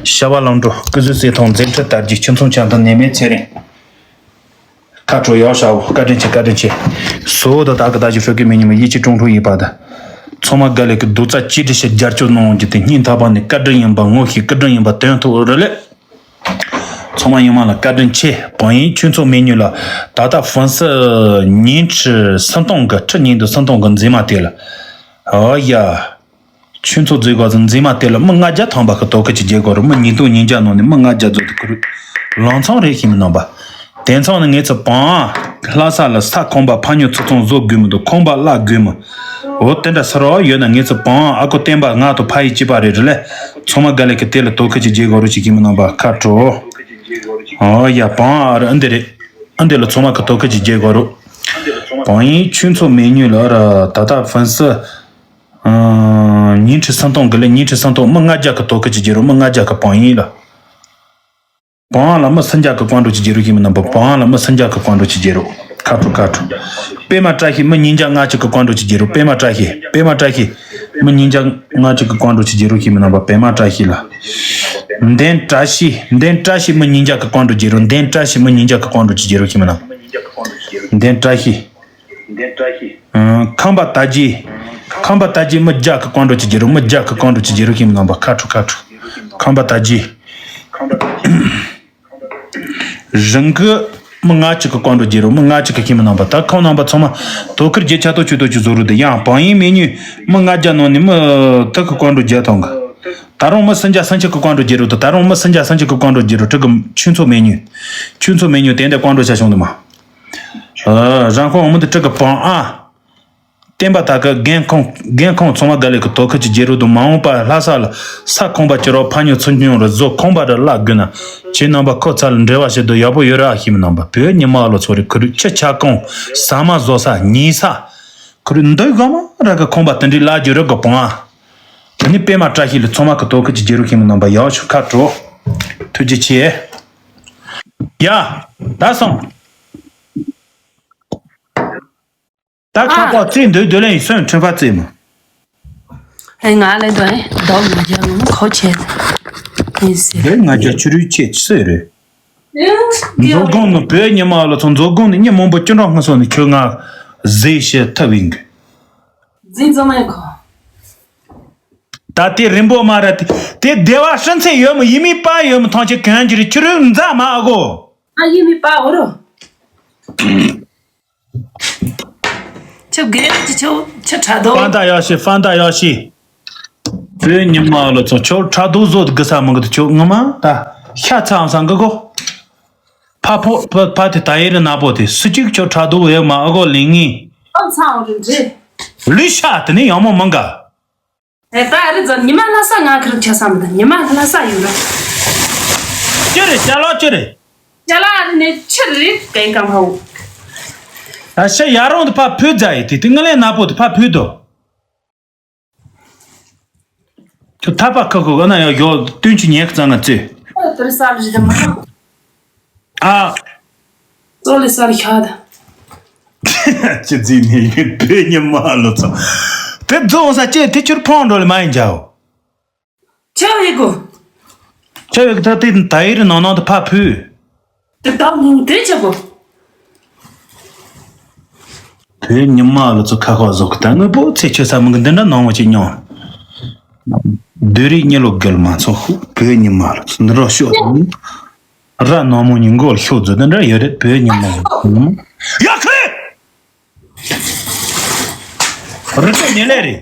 ཤ་བ་ལང་འགྲོ་ཀུ་ཟུ་སེ་ཐོང་འཛིན་ཁྲི་དར་རྒྱས་ཁྱིམ་ཚང་ཆང་ཐང་ནད་མེད་ཚེ་རིང་། ཁ་དྲོ་ཡག་ཤོས་ཨ་བོ་བཀའ་དྲིན་ཆེ། བཀའ་དྲིན་ཆེ། སོ་ད་ད་གི་ད་ཅི་ཧྲོ་གི་མི་ཉི་མ་ཡིད་ཀྱི་ཀྲུང་ཧྲུ་ཡིན་པ་ད། ཚང་མ་དགའ་ལེ་གི་རྡོག་རྩ་གཅིག་སྒྲིལ་ཞིག་རྒྱབ་སྐྱོར་གནང་རྒྱུ་དེ་སྙིང་ཐག་པ་ནས་བཀའ་དྲིན་ཡིན་པ་ངོ་ཤེས་བཀའ་དྲིན་ཡིན་པ་དོན་ཐོག་རེད་ལེ། ཚང་མ་ཡོང་མ་ལ་བཀའ་དྲིན་ཆེ། བང་ཡིན་ཁྱོད་ཚོ་མེ་ཉུལ་ལ། ད་ལྟ་ཧྥན་སི་ཉིན་ཁྲི་སུམ་སྟོང་གི་ཁྲི་ཉིན་དུ་སུམ་སྟོང་གི་འཛིན་མ་དེ་ལ། ཨོ་ཡ། ཁྱོད་ཚོ་འཛིན་གོ་ཚོ་འཛིན་མ་དེ་ལ་མི་ལྔ་བརྒྱ་ཐམ་པ་གི་དོ་ཁུར་གྱི་རྒྱལ་གོ་རུ་མི་ཉིས་སྟོང་ཉིས་བརྒྱ་ནང་ནས་མི་ལྔ་བརྒྱ་ཚོ་དོ་ཁུར། ལང་ཚང་རེ་ཤི་མི་རྣམ་པ། དེང་སང་ནི་ངེད་ཚོ་བང་ལྷ་ས་ལ་ས་ཁང་པ་ཕ་ཉོ་ཚོ་ཚང་བཟོ་དགོས་མི་འདུག་ཁང་པ་གླ་དགོས་མི། འོ་དེ་འདྲ་ས་རོ་ཡོད་ན་ངེད་ཚོ་བང་ཨ་ཁུ་བསྟན་པ་ང་དང་ཕ་ཡི་གཅིག་པ་རེད་རེད་ལེ། ཚང་མ་དགའ་ལེ་གི་དེ་ལ་དོ་ཁུར་གྱི་རྒྱལ་གོ་རུ་ཞིག་གི་མི་རྣམ་པ་ཁ་དྲོ། ཨོ་ཡ་བང་ཨ་རི་ཨ་འདི་རེད། ཨ་འདི་ལ་ཚང་མ་གི་དོ་ཁུར་གྱི་རྒྱལ་གོ་རུ། བང་ཡིན་ཁྱོད་ཚོ་མེ་ཉུལ་ལ་ར་ད་ལྟ་ཧྥན་སི། ཉིན་ཁྲི་སུམ་སྟོང་གི་ལས་ཉིན་ཁྲི་སུམ་སྟོང་མི་ལྔ་བརྒྱ་གི་དོ་ཁུར་གྱི་རྒྱལ་རུ་མི་ལྔ་བརྒྱ་གི་བང་ཡིན་ལ། བང་ལ་མི་སུམ་བརྒྱ་གི་བཀའ་འགྲོ་གྱི་རྒྱལ་རུ་ཡིན་མི་རྣམ་པ་བང་ལ་མི་སུམ་བརྒྱ་གི་བཀའ་འགྲོ་གྱི་རྒྱལ་རུ། ཁ་དྲོ་ཁ་དྲོ། པད་མ་བཀྲ་ཤིས་མི་ཉིས་བརྒྱ་ལྔ་བཅུ་གི་བཀའ་འགྲོ་གྱི་རྒྱལ་རུ་པད་མ་བཀྲ་ཤིས་པད་མ་བཀྲ་ཤིས། མི་ཉིས་བརྒྱ་ལྔ་བཅུ་གི་བཀའ་འགྲོ་གྱི་རྒྱལ་རུ་ཡིན་མི་རྣམ་པ་པད་མ་བཀྲ་ཤིས་ལ། འདན་བཀྲ་ཤིས་འདན་བཀྲ་ཤིས་མི་ཉིས་བརྒྱ་གི་བཀའ་འགྲོ་རྒྱལ་རུ་འདན་བཀྲ་ཤིས་མི་ཉིས་བརྒྱ་གི་བཀའ་འགྲོ་གྱི་རྒྱལ་རུ་ཡིན་མི་རྣམ། འདན་བཀྲ་ཤིས། ཁམས་པ་དར་རྒྱས། ཁམས་པ་དར་རྒྱས་མི་བརྒྱ་གི་བཀའ་འགྲོ་གྱི་རྒྱལ་རུ་མི་བརྒྱ་གི་བཀའ་འགྲོ་གྱི་རྒྱལ་རུ་ཡིན་མི་རྣམ་པ་ཁ་དྲོ་ཁ་དྲོ། ཁམས་པ་དར་རྒྱས། རང་གི་མི་ལྔ་བཅུ་གི་བཀའ་འགྲོ་རྒྱལ་རུ་མི་ལྔ་བཅུ་གི་ཡིན་མི་རྣམ་པ་ད་ཁོང་རྣམ་པ་ཚང་མ་དོ་ཁུར་རྒྱལ་ཆ་ཏོ་ཆུ་ཏོ་ཆུ་བཟོ་རུ་དེ་ཡང་བང་ཡིན་མེ་ཉུལ་མི་ལྔ་བརྒྱ་ནང་ནས་མི་ཐུག་གི་བཀའ་འགྲོ་རྒྱལ་ཐང་གི། ད་རུང་མི་སུམ་བརྒྱ་སུམ་ཅུ་གི་བཀའ་འགྲོ་རྒྱལ་རུ་དང་ད་རུང་མི་སུམ་བརྒྱ་སུམ་ཅུ་གི་བཀའ་འགྲོ་རྒྱལ་རུ་ཁྲི་གི་ཆུ་ཚོད་མེ་ཉུལ། ཆུ་ཚོད་མེ་ཉུལ་དེ་འདྲ་བཀའ་འགྲོ་བྱ་བྱུང་དུ་མ། རང་ཁོ་འོ་མི་འདི་ཁྲི་གི་བང་ཨ། བསྟན་པ་དར་ཁ་རྒན་ཁོང་རྒན་ཁོང་ཚང་མ་དགའ་ལེ་གི་དོ་ཁུར་གྱི་རྗེས་རོལ་དུ་མ་འོངས་པར་ལྷ་ས་ལ་ས་ཁོང་པ་ཅི་རོགས་ཕ་ཉོ་ཚུར་ཉོ་རུ་བཟོ་ཁོང་པ་རུ་བརླག་དགོས་ན་ཁྱེད་རྣམ་པ་ཁོ་ཚ་ལ་འབྲེལ་བ་བྱེད་དུ་ཡག་པོ་ཡོད་ར་ཨ་ཤི་མི་རྣམ་པ་བོད་ཉི་མ་ལོ་ཚོ་རེ་ཁུ་རུ་ཁྱི་ཆ་ཀོང་ཟ་མ་བཟོ་ས་ཉེས་ས་ཁུ་རུ་འདི་ག་མ་ར་གི་ཁོང་པ་དེ་འདྲའི་བརླག་རྒྱུ་རུ་གི་བོང་ཨ། དེ་ནི་པད་མ་བཀྲ་ཤིས་ལ་ཚང་མ་གི་དོ་ཁུར་གྱི་རྗེས་རོལ་ཁྱིམ་མི་རྣམ་པ་ཡག་ཤོས་ཁ་དྲོ། ཐུགས་རྗེ་ཆེ། ཡ། ད་སོང་། ད་ཁ་པར་རྩེ་འདོད་འདོད་ལན་སོན་ཁྲིམས་ཕ་རྩེ་མ། ཨེ་ང་ལས་དོན་ཨེ་དོག་ང་རྒྱལ་ངོ་ཁོ་ཆེ། ཨེ་ཟེར། འདོད་ང་རྒྱལ་ཆུ་རུས་ཆེ་ཆི་སོས་རེད། མཛོ་སྒང་ནི་བོད་ཉི་མ་ལ་ཚོ་མཛོ་སྒང་ནི་མྱི་མང་པོ་ཅི་འདྲ་ངུ་སོང་ནི་ཁྱོད་ང་ཟེ་ཤི་ཐབས་ཡིན་གི། ཟེ་ཙམ་ཡིན་གོ། ད་དེ་རིང་པོ་མ་ར་དེ་དེ་སྡེ་བ་ཧྲིན་ཚེ་ཡོད་མོ་ཡིན་མི་པ་ཡོད་མོ་ཐང་ཆེ་གན་གྱི་རི་ཆུ་རུས་མཛའ་མ་ཨ་གོ། ཨ་ཡིན་མི་པ་འོ་རོ། ཁྱོད་དགེ་རྒན་གྱི་ཁྱོད་ཁྱོད་ཁྲ་རྡོ། ཧྥན་ཏ་ཡ་ཤི་ཧྥན་ཏ་ཡ་ཤི། བོད་ཉི་མ་ལ་ཚོ་ཁྱོད་ཁྲ་རྡོ་བཟོ་དགི་ས་མི་གི་དུ་ཁྱོད་ངུ་མ་ད་ཤ་ཚ་འམ་ས་འགི་གོ། ཕ་ཕོ་ཕ་ཕ་དེ་ད་ཡེ་རི་ན་པོ་དེ་སུ་གཅིག་ཁྱོད་ཁྲ་རྡོ་ཡེ་མ་ཨ་གོ་ལིང་ངི། ཨམ་ཚ་འོ་རི་འདྲེ། ལུས་ཤ་དེ་ནི་ཡང་མོ་མང་ག། ཨེ་ད་རི་ཛ་ཉི་མ་ལྷ་ས་ང་ཁིར་ཆ་ས་མི་ད་ཉི་མ་ལྷ་ས་ཡོད་ར། ཅི་རེད་ཅ་ལག་ཅི་རེད། ཅ་ལག་རི་ནས་ཆི་རེད་གན་ཀམ་ཧའུ། ད་ཤ་ཡ་རོང་དུ་ཕ་ཕུད་རྫ་ཡི་དེ་དེ་ངི་ལས་ན་པོ་དུ་ཕ་ཕུད་དོ། ཁྱོད་ཐ་པ་ཁ་ཁོ་ག་ན་ཡོད་ཡོད་སྟོན་ཆུ་ཉེག་གཙང་ང་བཙོས། ཨ་དུར་ས་རི་ད་མ་ན། ཨ། ཙོ་ལི་སར་ཤ་ད། ཅི་རྫི་ནི་ཡིན་པའི་ཉི་མ་ལོ་ཚོ། དེ་རྫོང་ས་ཅེ་དེ་ཆུར་ཕོང་འགྲོ་ལི་མ་ཡིན་ཇའོ། ཆ་བའི་གོ། ཆ་བའི་གོ་ད་དེ་ད་ཡིར་ནང་ནང་དུ་ཕ་ཕུ། དེ་ད་མིང་དེ་ཆ་གོ། བོད་ཉི་མ་ལོ་ཚོ་ཁ་ཁ་བཟོ་གི་ད་དངོས་པོ་ཚེ་ཆོད་ས་མི་གི་འདི་འདྲ་ནང་བ་ཅིག་མྱོང་། སྡོད་རིགས་གཉིད་ལོ་རྒལ་མ་ཚོ་ཧུ་བོད་ཉི་མ་ལོ་ཚོ་འདི་འདྲ་ཤོག་ར་ནང་མོ་ཉིན་མགོ་ལ་ཤོག་རྫོ་འདི་འདྲ་ཡོད་རེད་བོད་ཉི་མ་ལོ་ཚོ། ཡ་ཁི། རི་ཁྲོད་ཉེ་ལས་རེད།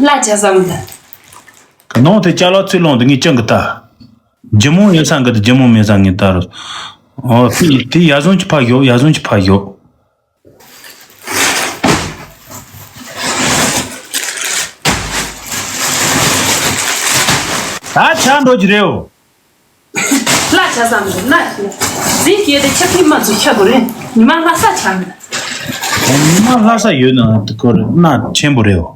ལ་ཆ་བསམ་ད། ག་ནོང་དེ་ཅ་ལག་ཚུར་ལོང་དེ་ངས་ཅང་གི་ལྟ། ཇི་མོ་ཡོད་ས་འགི་དེ་ཇི་མོ་མེད་ས་ངས་ལྟ་རོ། ཨོ་དེ་དེ་ཡ་ཟུང་གི་ཕ་ཡོ་ཡ་ཟུང་གི་ཕ་ཡོ། ད་ཆ་འགྲོ་གི་རེད་འོ། ལ་ཆ་བསམ་འདུག་ལ་ཆ། འཛིན་སྐྱེས་ཏེ་ཆ་ཕི་མ་ཚུ་ཆ་གོ་རེད། ཉི་མ་ལྷ་ས་ཆ་མེད། ཉི་མ་ལྷ་ས་ཡོད་ན་དེ་ཁོ་རེ་གནའ་ཆེན་པོ་རེད་འོ།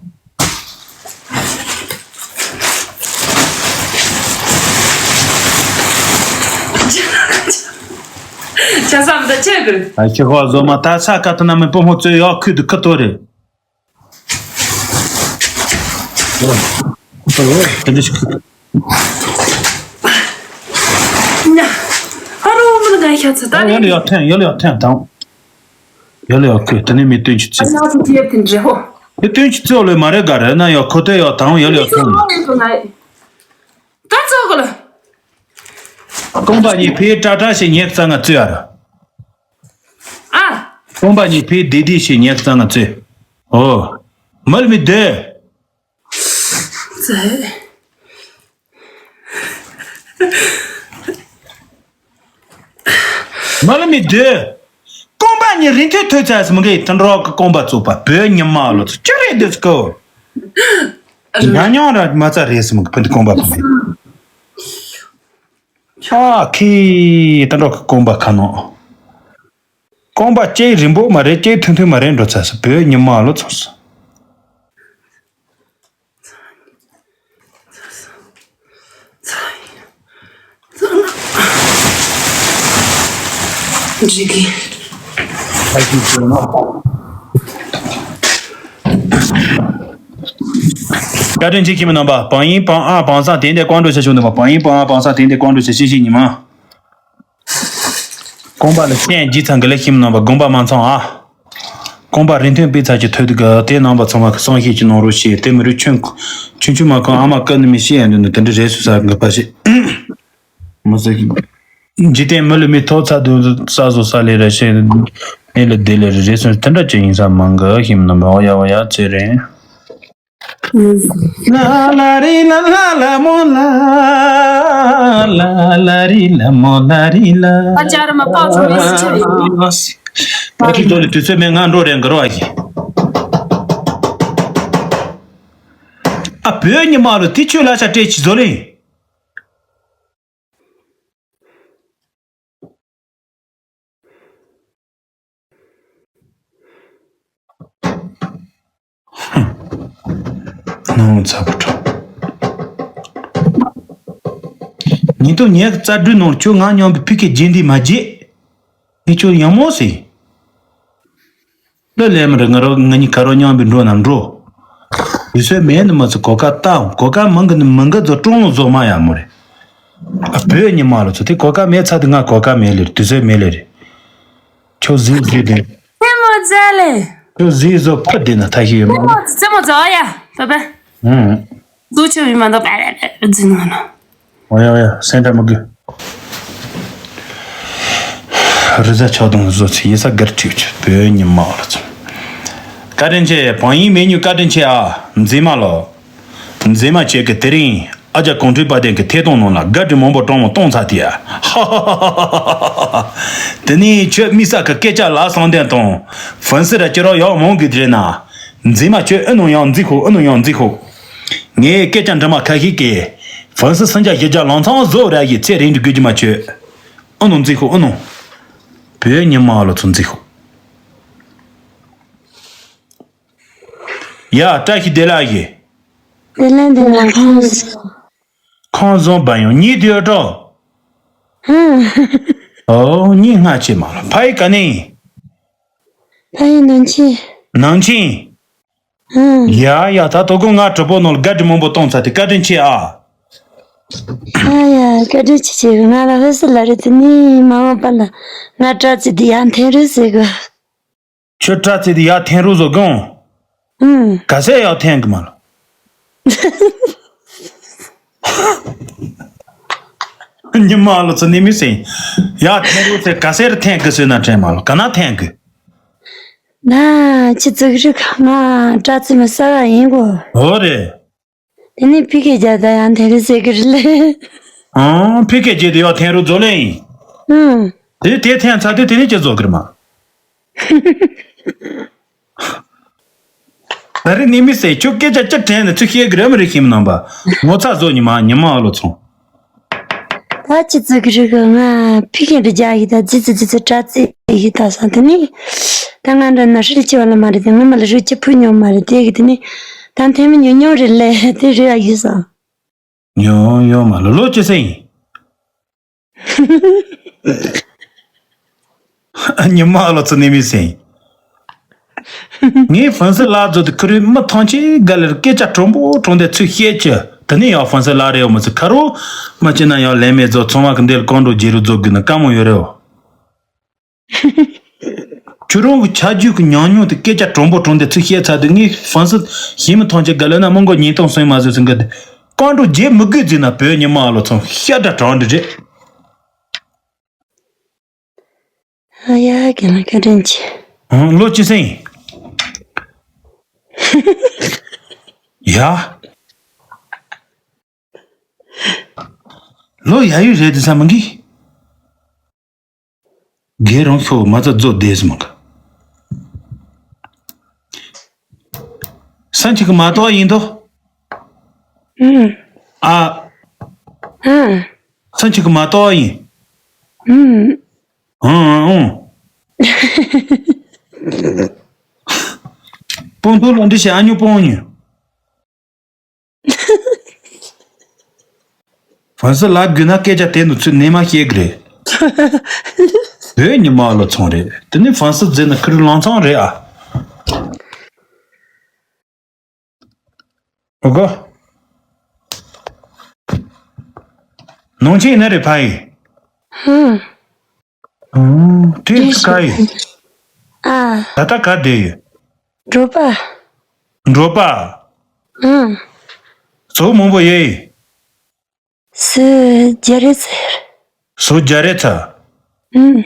ཆ་བསམ་ད་ཆ་གོ་རེད། ཨ་ཁྱེད་ཁོ་བཟོ་མ་ད་ས་ཀ་ཐ་ན་མི་པོ་མོ་བཙོས་ཡོད་ཁུལ་དུ་ཁུ་ཏོ་རེད། ཨ་རོ་མི་ང་ཤ་ཚ་ད་ཡོད་ལ་ཡོད་ཐོན་ཡོད་ལ་ཡོད་ཐོན་དང་། ཡོད་ལ་ཡོད་ཁོས་དེ་ནས་མི་སྟོན་ཅི་ཚིག་ཨ་ང་ཚོ་དེ་དེ་འདྲ་ཧོ། མི་སྟོན་ཅི་ཚིག་ལོས་མ་རེད་ག་རེད་ན་ཡོད་ཁོ་ཐོས་ཡོད་དང་ཡོད་ལ་ཡོད་ཐོན། ད་ཚོགས་གོ་ལ། རྐང་པ་གཉིས་ཕའི་ཏྲ་ཏྲ་ཞེས་ཉེག་རྩ་ང་བཙོས་ཨ་ར། ཨ། རྐང་པ་གཉིས་ཕའི་བདེ་བདེ་ཞེས་ཉེག་རྩ་ང་བཙོས། ཨོ། མལ་མི་བདེ། ཙེ། མལ་མི་བདེ། རྐང་པ་གཉིས་རིན་ཐོན་ཐོས་ཚར་སི་མི་གི་དུད་འགྲོ་གི་རྐང་པ་བཙོག་པ་བོད་ཉི་མ་ལོ་ཚོ་ཅི་རེད་འདི་སྐོ། ཉ་ཉོང་ར་མ་ཚ་རེད་སི་མི་གི་ཕུ་འདི་རྐང་པ་ཕུ་འདི། ཨ་ཁི། ད་འགྲོ་གི་རྐང་པ་ཁ་ནོ། རྐང་པ་ལྕེ་རིང་པོ་མ་རེད་ལྕེ་ཐུང་ཐུང་མ་རེད་འགྲོ་ཚར་སོང་བོད་ཉི་མ་ལོ་ཚོ་སོང་། འགྲིག་གི། བཀའ་དྲིན་ཆེ་ཁྱིམ་མི་རྣམ་པ། བང་ཡིན་བང་ཨ་བང་སང་དེ་འདྲ་བཀོད་འགྲོ་བྱ་ཆོག་འདུག་པ། བང་ཡིན་བང་ཨ་བང་སང་དེ་འདྲ་བཀོད་འགྲོ་བྱ་ཤེས་ཤེས་ཉི་མ། རྐང་པ་ལ་སྐྱོན་བརྗེ་ཚར་གི་ལ་ཁྱིམ་མི་རྣམ་པ་དགོངས་པ་མ་ཚོམས་ཨ། རྐང་པ་རིན་ཐོན་སྤུས་ཚད་ཀྱི་ཐོག་ཏུ་གི་དེ་རྣམ་པ་ཚང་མ་གི་བསམ་ཤེས་ཀྱི་གནང་རོགས་ཞེས་དེ་མི་རུ་ཆུང་ཆུང་ཆུང་མ་ཁོང་ཨ་མ་བཀའ་ནི་མི་ཤེས་ཡང་དུ་ནི་དེ་འདྲ་རེད་སུ་ས་གི་པ་ཞིག་མི་ཟེར་གི། འཇིག་རྟེན་མི་ལ་མི་ཐོབ་ཚ་དུ་ས་བཟོ་ས་ལས་ར་ཤེས་ནི་ལ་དེ་ལས་རེད་སུ་དེ་འདྲ་ཅི་ཡིན་ས་མང་གི་ཁྱིམ་མི་རྣམ་པ་ཨོ་ཡ་ཨོ་ཡ་ཚེ་རིང་། ལ་ལ་རི་ལ་ལ་ལ་མོ་ལ། ལ་ལ་རི་ལ་མོ་ལ་རི་ལ། ཨ་ཅག་ར་མ་པའོ་ཚོ་མི་སི་ཆ་ཡིན། ཨ་ཁི་ཏོ་ལི་དུས་ཚོད་མེད་ང་འགྲོ་རེད་འགྲོ་བ་ཞིག་ཨ་བོད་ཉི་མ་ལོ་དེ་ཁྱོད་ལ་ཤ་སྤྲད་ཅི་བཟོ་ལེ། ནང་ཚ་པོ་གྲོགས། ཉིན་ཐོ་ངའི་རྩ་འགྲུལ་ནང་ཁྱོད་ང་མཉམ་པའི་ཕི་ཁེ་རྗེས་འདི་མ་རྗེས། ངས་ཁྱོད་ཡང་མོ་ཟེར། ལ་ལས་མི་རེད། ང་རོ་ང་གཉིས་ཁ་རོ་མཉམ་པའི་འགྲོ་ནམ་འགྲོ། དུས་ཚོད་མེད་ནི་མ་ཚོ་གོ་སྐབས་བཏང་གོ་སྐབས་མང་གི་ནི་མང་གི་ཚོ་ཀྲུང་ལོ་བཟོ་མ་ཡ་མོ་རེད། ཨ་བོད་ཉི་མ་ལོ་ཚོ་དེ་གོ་སྐབས་མེད་ཚ་དེ་ང་གོ་སྐབས་མེད་ལེ་རེད། དུས་ཚོད་མེད་ལེ་རེད། ཁྱོད་གཟིགས་གཟིགས་དེ། རྩེད་མོ་རྩེ་ལེ། ཁྱོད་གཟིགས་བཟོ་ཕུ་དེ་ན་ཐ་ཤི་ཡོད་མ་རེད། རྩེད་མོ་རྩེ་ཨ་ཡ་པ་པ། ཧུམ། ལུག་ཆུ་ཡིན་མ་འདུག་པ་པ་པ་རྩེད་ནོ་ནོ། ཨོ་ཡ་ཨོ་ཡ་སེམས་ཁྲལ་མི་དགོས། རི་ཟ་ཆགས་དང་བཟོ་ཚེ་ཡེ་ས་གར་ཁྲིག་ཆུ་བོད་ཉི་མ་ལ་ཚོ། བཀའ་དྲིན་ཆེ། བང་ཡིན་མེད་ཉུ་བཀའ་དྲིན་ཆེ་ཨ། མཛེས་མ་ལོ། མཛེས་མ་ཁྱེད་ཀྱི་དེ་རིང་ཨ་ཅག་གོང་ཁྲིད་པ་དན་གྱི་ཐད་གཏོང་ནང་ལ་དགའ་སྤྲོ་མང་པོ་སྤྲང་མོ་གཏོང་ཚར་དེ་ཨ། ཧ་ཧ་ཧ་ཧ་ཧ། དེ་ནས་ཁྱོད་དམིགས་བསལ་གྱི་སྐད་ཆ་ལ་བསམ་གཏན་དང་ཧྥན་སི་ར་ཁྱེད་རང་ཡག་མང་གི་དེ་རེད་ན། མཛེས་མ་ཁྱོད་ཨ་ནང་ཡང་མཛེས་ཁོ་ཨ་ནང་ཡང་མཛེས་ཁོ། ངས་སྐད་ཆ་འདྲི་མ་ཁ་ཤས་ཀྱིས་ཧྥན་སི་སུམ་བརྒྱ་བཞི་བརྒྱ་ལང་ཚང་བཟོ་ར་ཡི་ཚེ་རིང་དུ་དགོས་ཀྱི་མ་ཁྱོད། ཨ་ནང་མཛེས་ཁོ་ཨ་ནང་། བོད་ཉི་མ་ལོ་ཚོ་མཛེས་ཁོ། ཡ་བཀྲ་ཤིས་བདེ་ལེགས་ཡི། དེ་ལན་དེ་ལ་ཁོང་ཁོང་བཟང་བ་ཡང་གཉིད་དུ་ཡོད་འགྲོ། ཧུམ། ཨོ་གཉིད་སྔ་ཆེ་མ་ལ་ཕ་ཡི་ག་ནས་ཡིན། ཕ་ཡི་ནང་ཆེན། ནང་ཆེན། ཧུམ། ཡ་ཡ་ད་དོ་དགོང་ང་གྲོགས་པོ་ནང་ལ་དགའ་སྤྲོ་མང་པོ་གཏོང་ཚར་དེ་བཀའ་དྲིན་ཆེ་ཨ། ཨ་ཡ་བཀའ་དྲིན་ཆེ་ཆེ་ང་ལ་ཧེ་སི་ལ་རེ་དེ་ནི་མ་འོངས་པ་ལ་ང་སྐྲ་ཚིག་དེ་ཡང་འཐེན་རེ་ཟེར་གི། ཁྱོད་སྐྲ་ཚིག་དེ་ཡར་འཐེན་རོགས་བཟོ་དགོངས། ཨུམ། ག་ཚད་ཡར་འཐེན་གི་མ་ལ། ཉི་མ་ལོ་ཚོ་ནི་མི་སེང་། ཡར་འཐེན་རོགས་ཚེ་ག་ཚད་འཐེན་གི་ཟེར་ན་དྲན་མ་ལ་ག་ན་འཐེན་གི། ན་ཁྱི་ཙིག་རི་ཁ་ང་སྐྲ་ཚིག་མི་ས་བ་ཡིན་གོ། འོ་རེད། དེ་ནས་ཕི་ཁེ་རྒྱ་ད་ཡང་འཐེན་རེ་ཟེར་གི་རེད་ལེ། ཨང་ཕི་ཁེ་རྒྱ་དེ་ཡང་འཐེན་རུ་རྫོ་ལེ་ཡིན། ཨང་། དེ་དེ་འཐེན་ཚར་དུས་དེ་ནས་ཅི་རྫོགས་གི་རེད་མ། ད་རེས་ནི་མི་ཟེར་ཁྱོད་སྐད་ཆ་ཅི་དྲན་ནས་ཚུར་བཤད་གི་རེད་མི་རེད་ཤེས་མི་ནང་པ། ངོ་ཚ་བཟོ་ཉི་མ་ཉི་མ་ཨ་ལོ་ཚོང་། ད་ཅི་ཙི་གི་རེད་གི་ང་ཕི་ཁེ་འདྲི་རྒྱ་ཡི་ད་ཙི་ཙི་ཙི་ཙི་སྐྲ་ཙི་ཡི་ད་སང་དེ་ནི། ད་ང་འདྲ་ན་ཧྲིལ་ཆེ་བ་ལ་མ་རེད་དེ་ངོ་མ་ལ་རུ་ཅི་ཕུ་ཉོ་མ་རེད་དེ་གི་དེ་ནི། ད་འཐེན་མི་ཉོ་ཉོ་རེད་ལེ་དེ་རེད་ཨ་ཡི་སང་། ཉོ་ཉོ་མ་ལོ་ལོ་ཅི་ཟེར་ཡིན། ཉི་མ་ལོ་ཚོ་ནི་མི་ཟེར་ཡིན། ངས་ཧྥན་སི་ལ་རྫོ་དེ་ཁུ་རུའི་མི་ཐང་ཆེ་ག་ལེར་སྐད་ཆ་གྲུང་པོ་གྲུང་དེ་ཚུལ་བཤད་ཀྱི་དེ་ནས་ཡང་ཧྥན་སི་ལ་རེ་ཡོད་མི་ཚོ་ཁ་རོ་མ་ཅི་ན་ཡང་ལན་མེད་ཚོ་ཚོང་བ་གི་འདིར་ཀོང་འགྲོ་རྗེ་རུ་རྫོགས་དགོས་ན་དཀའ་མོ་ཡོད་རེད་བ། ཁྱོད་རང་གི་ཆ་རྒྱུས་ཀྱི་ཉམས་མྱོང་དེ་སྐད་ཆ་གྲུང་པོ་གྲུང་དེ་ཚུལ་བཤད་ཚར་དུས་ངས་ཧྥན་སི་ཞིམ་མི་ཐང་ཆེ་ག་ལེར་ན་མི་མགོ་ཉིས་སྟོང་སོང་མ་བཟོས་ཟིན་གི་དེ་ཀོང་འགྲོ་རྗེ་མི་དགོས་ཟིན་ན་བོད་ཉི་མ་ལོ་ཚོ་ཤ་འདྲ་གྲང་འདྲ་རེད། ཨ་ཡ་རྒན་ལགས་བཀའ་དྲིན་ཆེ། ཨང་ལོ་ཅི་སེང་། ཡ། ལོ་ཡ་ཡུ་རེད་དུ་ས་མ་གི། རྒན་རང་ཤོ་མ་ཚ་རྫོ་བསྡད་སུ་མ་ག་སང་ཁྱི་གི་མ་གཏོགས་ཡིན་དོ། ཨུམ། ཨ། ཨ། སང་ཁྱི་གི་མ་གཏོགས་ཡིན། ཨུམ། ཨང་ཨང་ཨང་། སྤོང་ཐོ་ལོ་འདི་ཞེ་ཨ་ཉུ་སྤོང་ཉུ། ཧྥན་སི་ལ་དགོས་ན་སྐད་ཆ་དེ་ནི་ཚུར་ནས་མ་བཤད་གི་རེད། བོད་ཉི་མ་ལོ་ཚོང་རེད། དེ་ནི་ཧྥན་སི་རྫས་ནི་ཁུར་ལང་ཚང་རེད་ཨ། ཨོ་གོ། ནང་ཆེན་ནི་རེད་ཕ་ཡི། ཧུམ། ཨུམ། དེ་ཁ་ཡི། ཨ། ད་ལྟ་ག་བསྡད་ཡོད། འགྲོ་པ། འགྲོ་པ། ཨང་། ཟོག་མང་པོ་ཡོད། སུ་རྒྱ་རེ་ཚེར། ཟོག་རྒྱ་རེ་ཚ། ཨང་།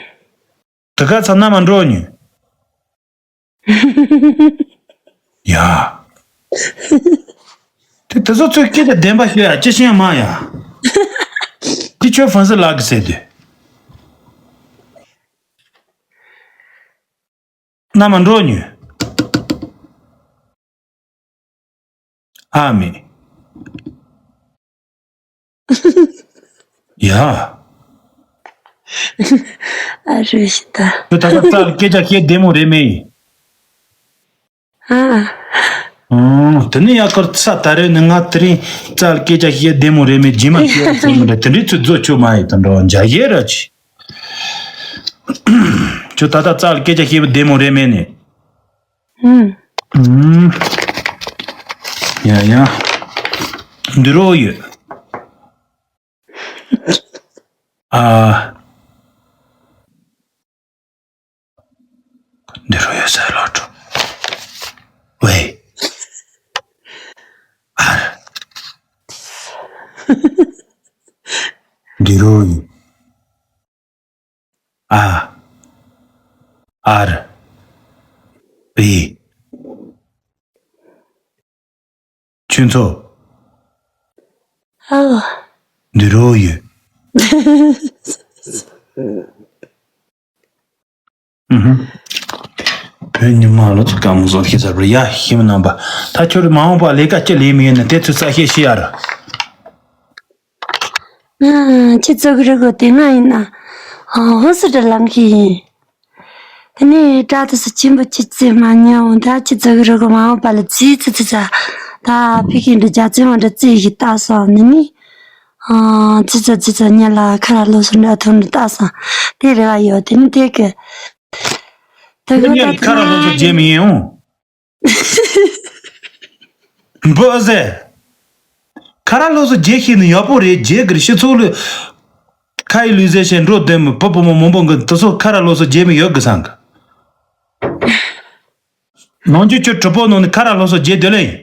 དེ་ག་ཚ་ན་མ་འགྲོ་ཉུ། ཡ། དེ་དེ་ཚོ་ཚོས་སྐད་ཆ་བདེན་པ་ཤོད་ཡ་ཅི་ཤེས་མ་ཡ། དེ་ཁྱོད་ཧྥན་སི་ལགས་ཀྱི་ཟེར་དུས། ན་མ་འགྲོ་ཉུ། ཨ་མེ། ཡ། ཨ་རོ་ཤི་ད། ཁྱོད་ད་ལྟ་རྩ་ལ་སྐད་ཆ་བཤད་བདེ་མོ་རེད་མེད། ཨ། ཨང་། དེ་ནས་ཡ་ཁར་ཚ་ད་རེས་ནི་ང་དེ་རིང་རྩ་ལ་སྐད་ཆ་བཤད་བདེ་མོ་རེད་མེད། རྗེས་མ་བཤད་ཚོད་མི་འདྲ་དེ་འདྲའི་ཚོད་རྫོགས་ཆོག་མ་ཡིན་དང་འདྲ་བ་འཇའ་ཡེ་ར་ཆི། ཁྱོད་ད་ལྟ་རྩ་ལ་སྐད་ཆ་བཤད་བདེ་མོ་རེད་མེད་ནི། ཨུམ། ཨུམ། ཡ་ཡ། འདི་རོ་ཡོད། ཨ། འདི་རུ་ཡོད་ས་ལོ་ཀྲོ། ཝེ། ཨར། འདི་རུ་ཡོད། ཨ། ཨར། ཝེ། ཁྱོད་ཚོ། ཨ། འདི་རོ་ཡོད། ཨུ་ཧུ། བོད་ཉི་མ་ལོ་ཚོ་སྐམ་བཟོ་ཤེས་ཚར་བར་ཡ་ཤི་མི་རྣམ་པ། ད་ཁྱོད་མ་འོངས་པ་ལས་ཀ་ཅི་ལས་མི་ཡོད་ན་དེ་ཚོ་ས་ཤེས་ཤེས་ཡ་ར། ང་ཁྱེད་ཚོ་གི་རི་གོ་དེ་ང་ཡིན་ན། ཧོ་སི་ཏྲ་ལང་ཤི་ཡིན། དེ་ནས་དྲ་དུ་སུ་ཆེན་པོ་ཅི་ཙི་མ་ཉམས་ད་ཅི་ཙི་གི་རི་གོ་མ་འོངས་པ་ལ་ཙི་ཙི་ཙི་ཙ། ད་ཕི་ཁེ་འདྲ་རྒྱ་ཙི་མ་འདྲ་ཙི་ཞིག་ལྟ་སོང་ནི་ནི། ཨ། ཙི་ཙི་ཙི་ཙི་ཉལ་ལ་ཁ་ར་ལོ་སུ་འདྲ་ཐོན་ནི་ལྟ་སོང་། དེ་རེ་བ་ཡོད་དེ་ནི་དེ་གི། དེ་གི་ད་ཉལ་ལ་ཁ་ར་ལོ་སུ་རྗེ་མི་ཡིན་འོང་། འབོ་ཟེ། ཁ་ར་ལོ་སོ་རྗེ་ཤེས་ནི་ཡག་པོ་རེད། རྗེ་གིར་སྤྱི་ཚོགས་ལ་ཁ་ཡི་ལུས་ཟེར་ཞེས་འགྲོ་བསྡད་མི་བུ་བུ་མོ་མང་པོ་གི་དུ་སོ་ཁ་ར་ལོ་སོ་རྗེ་མི་ཡོད་གི་སང་གི། ནང་ཆུ་ཆུ་གྲུ་པོ་ནང་ནི་ཁ་ར་ལོ་སོ་རྗེ་སྡོད་ལེ་ཡིན།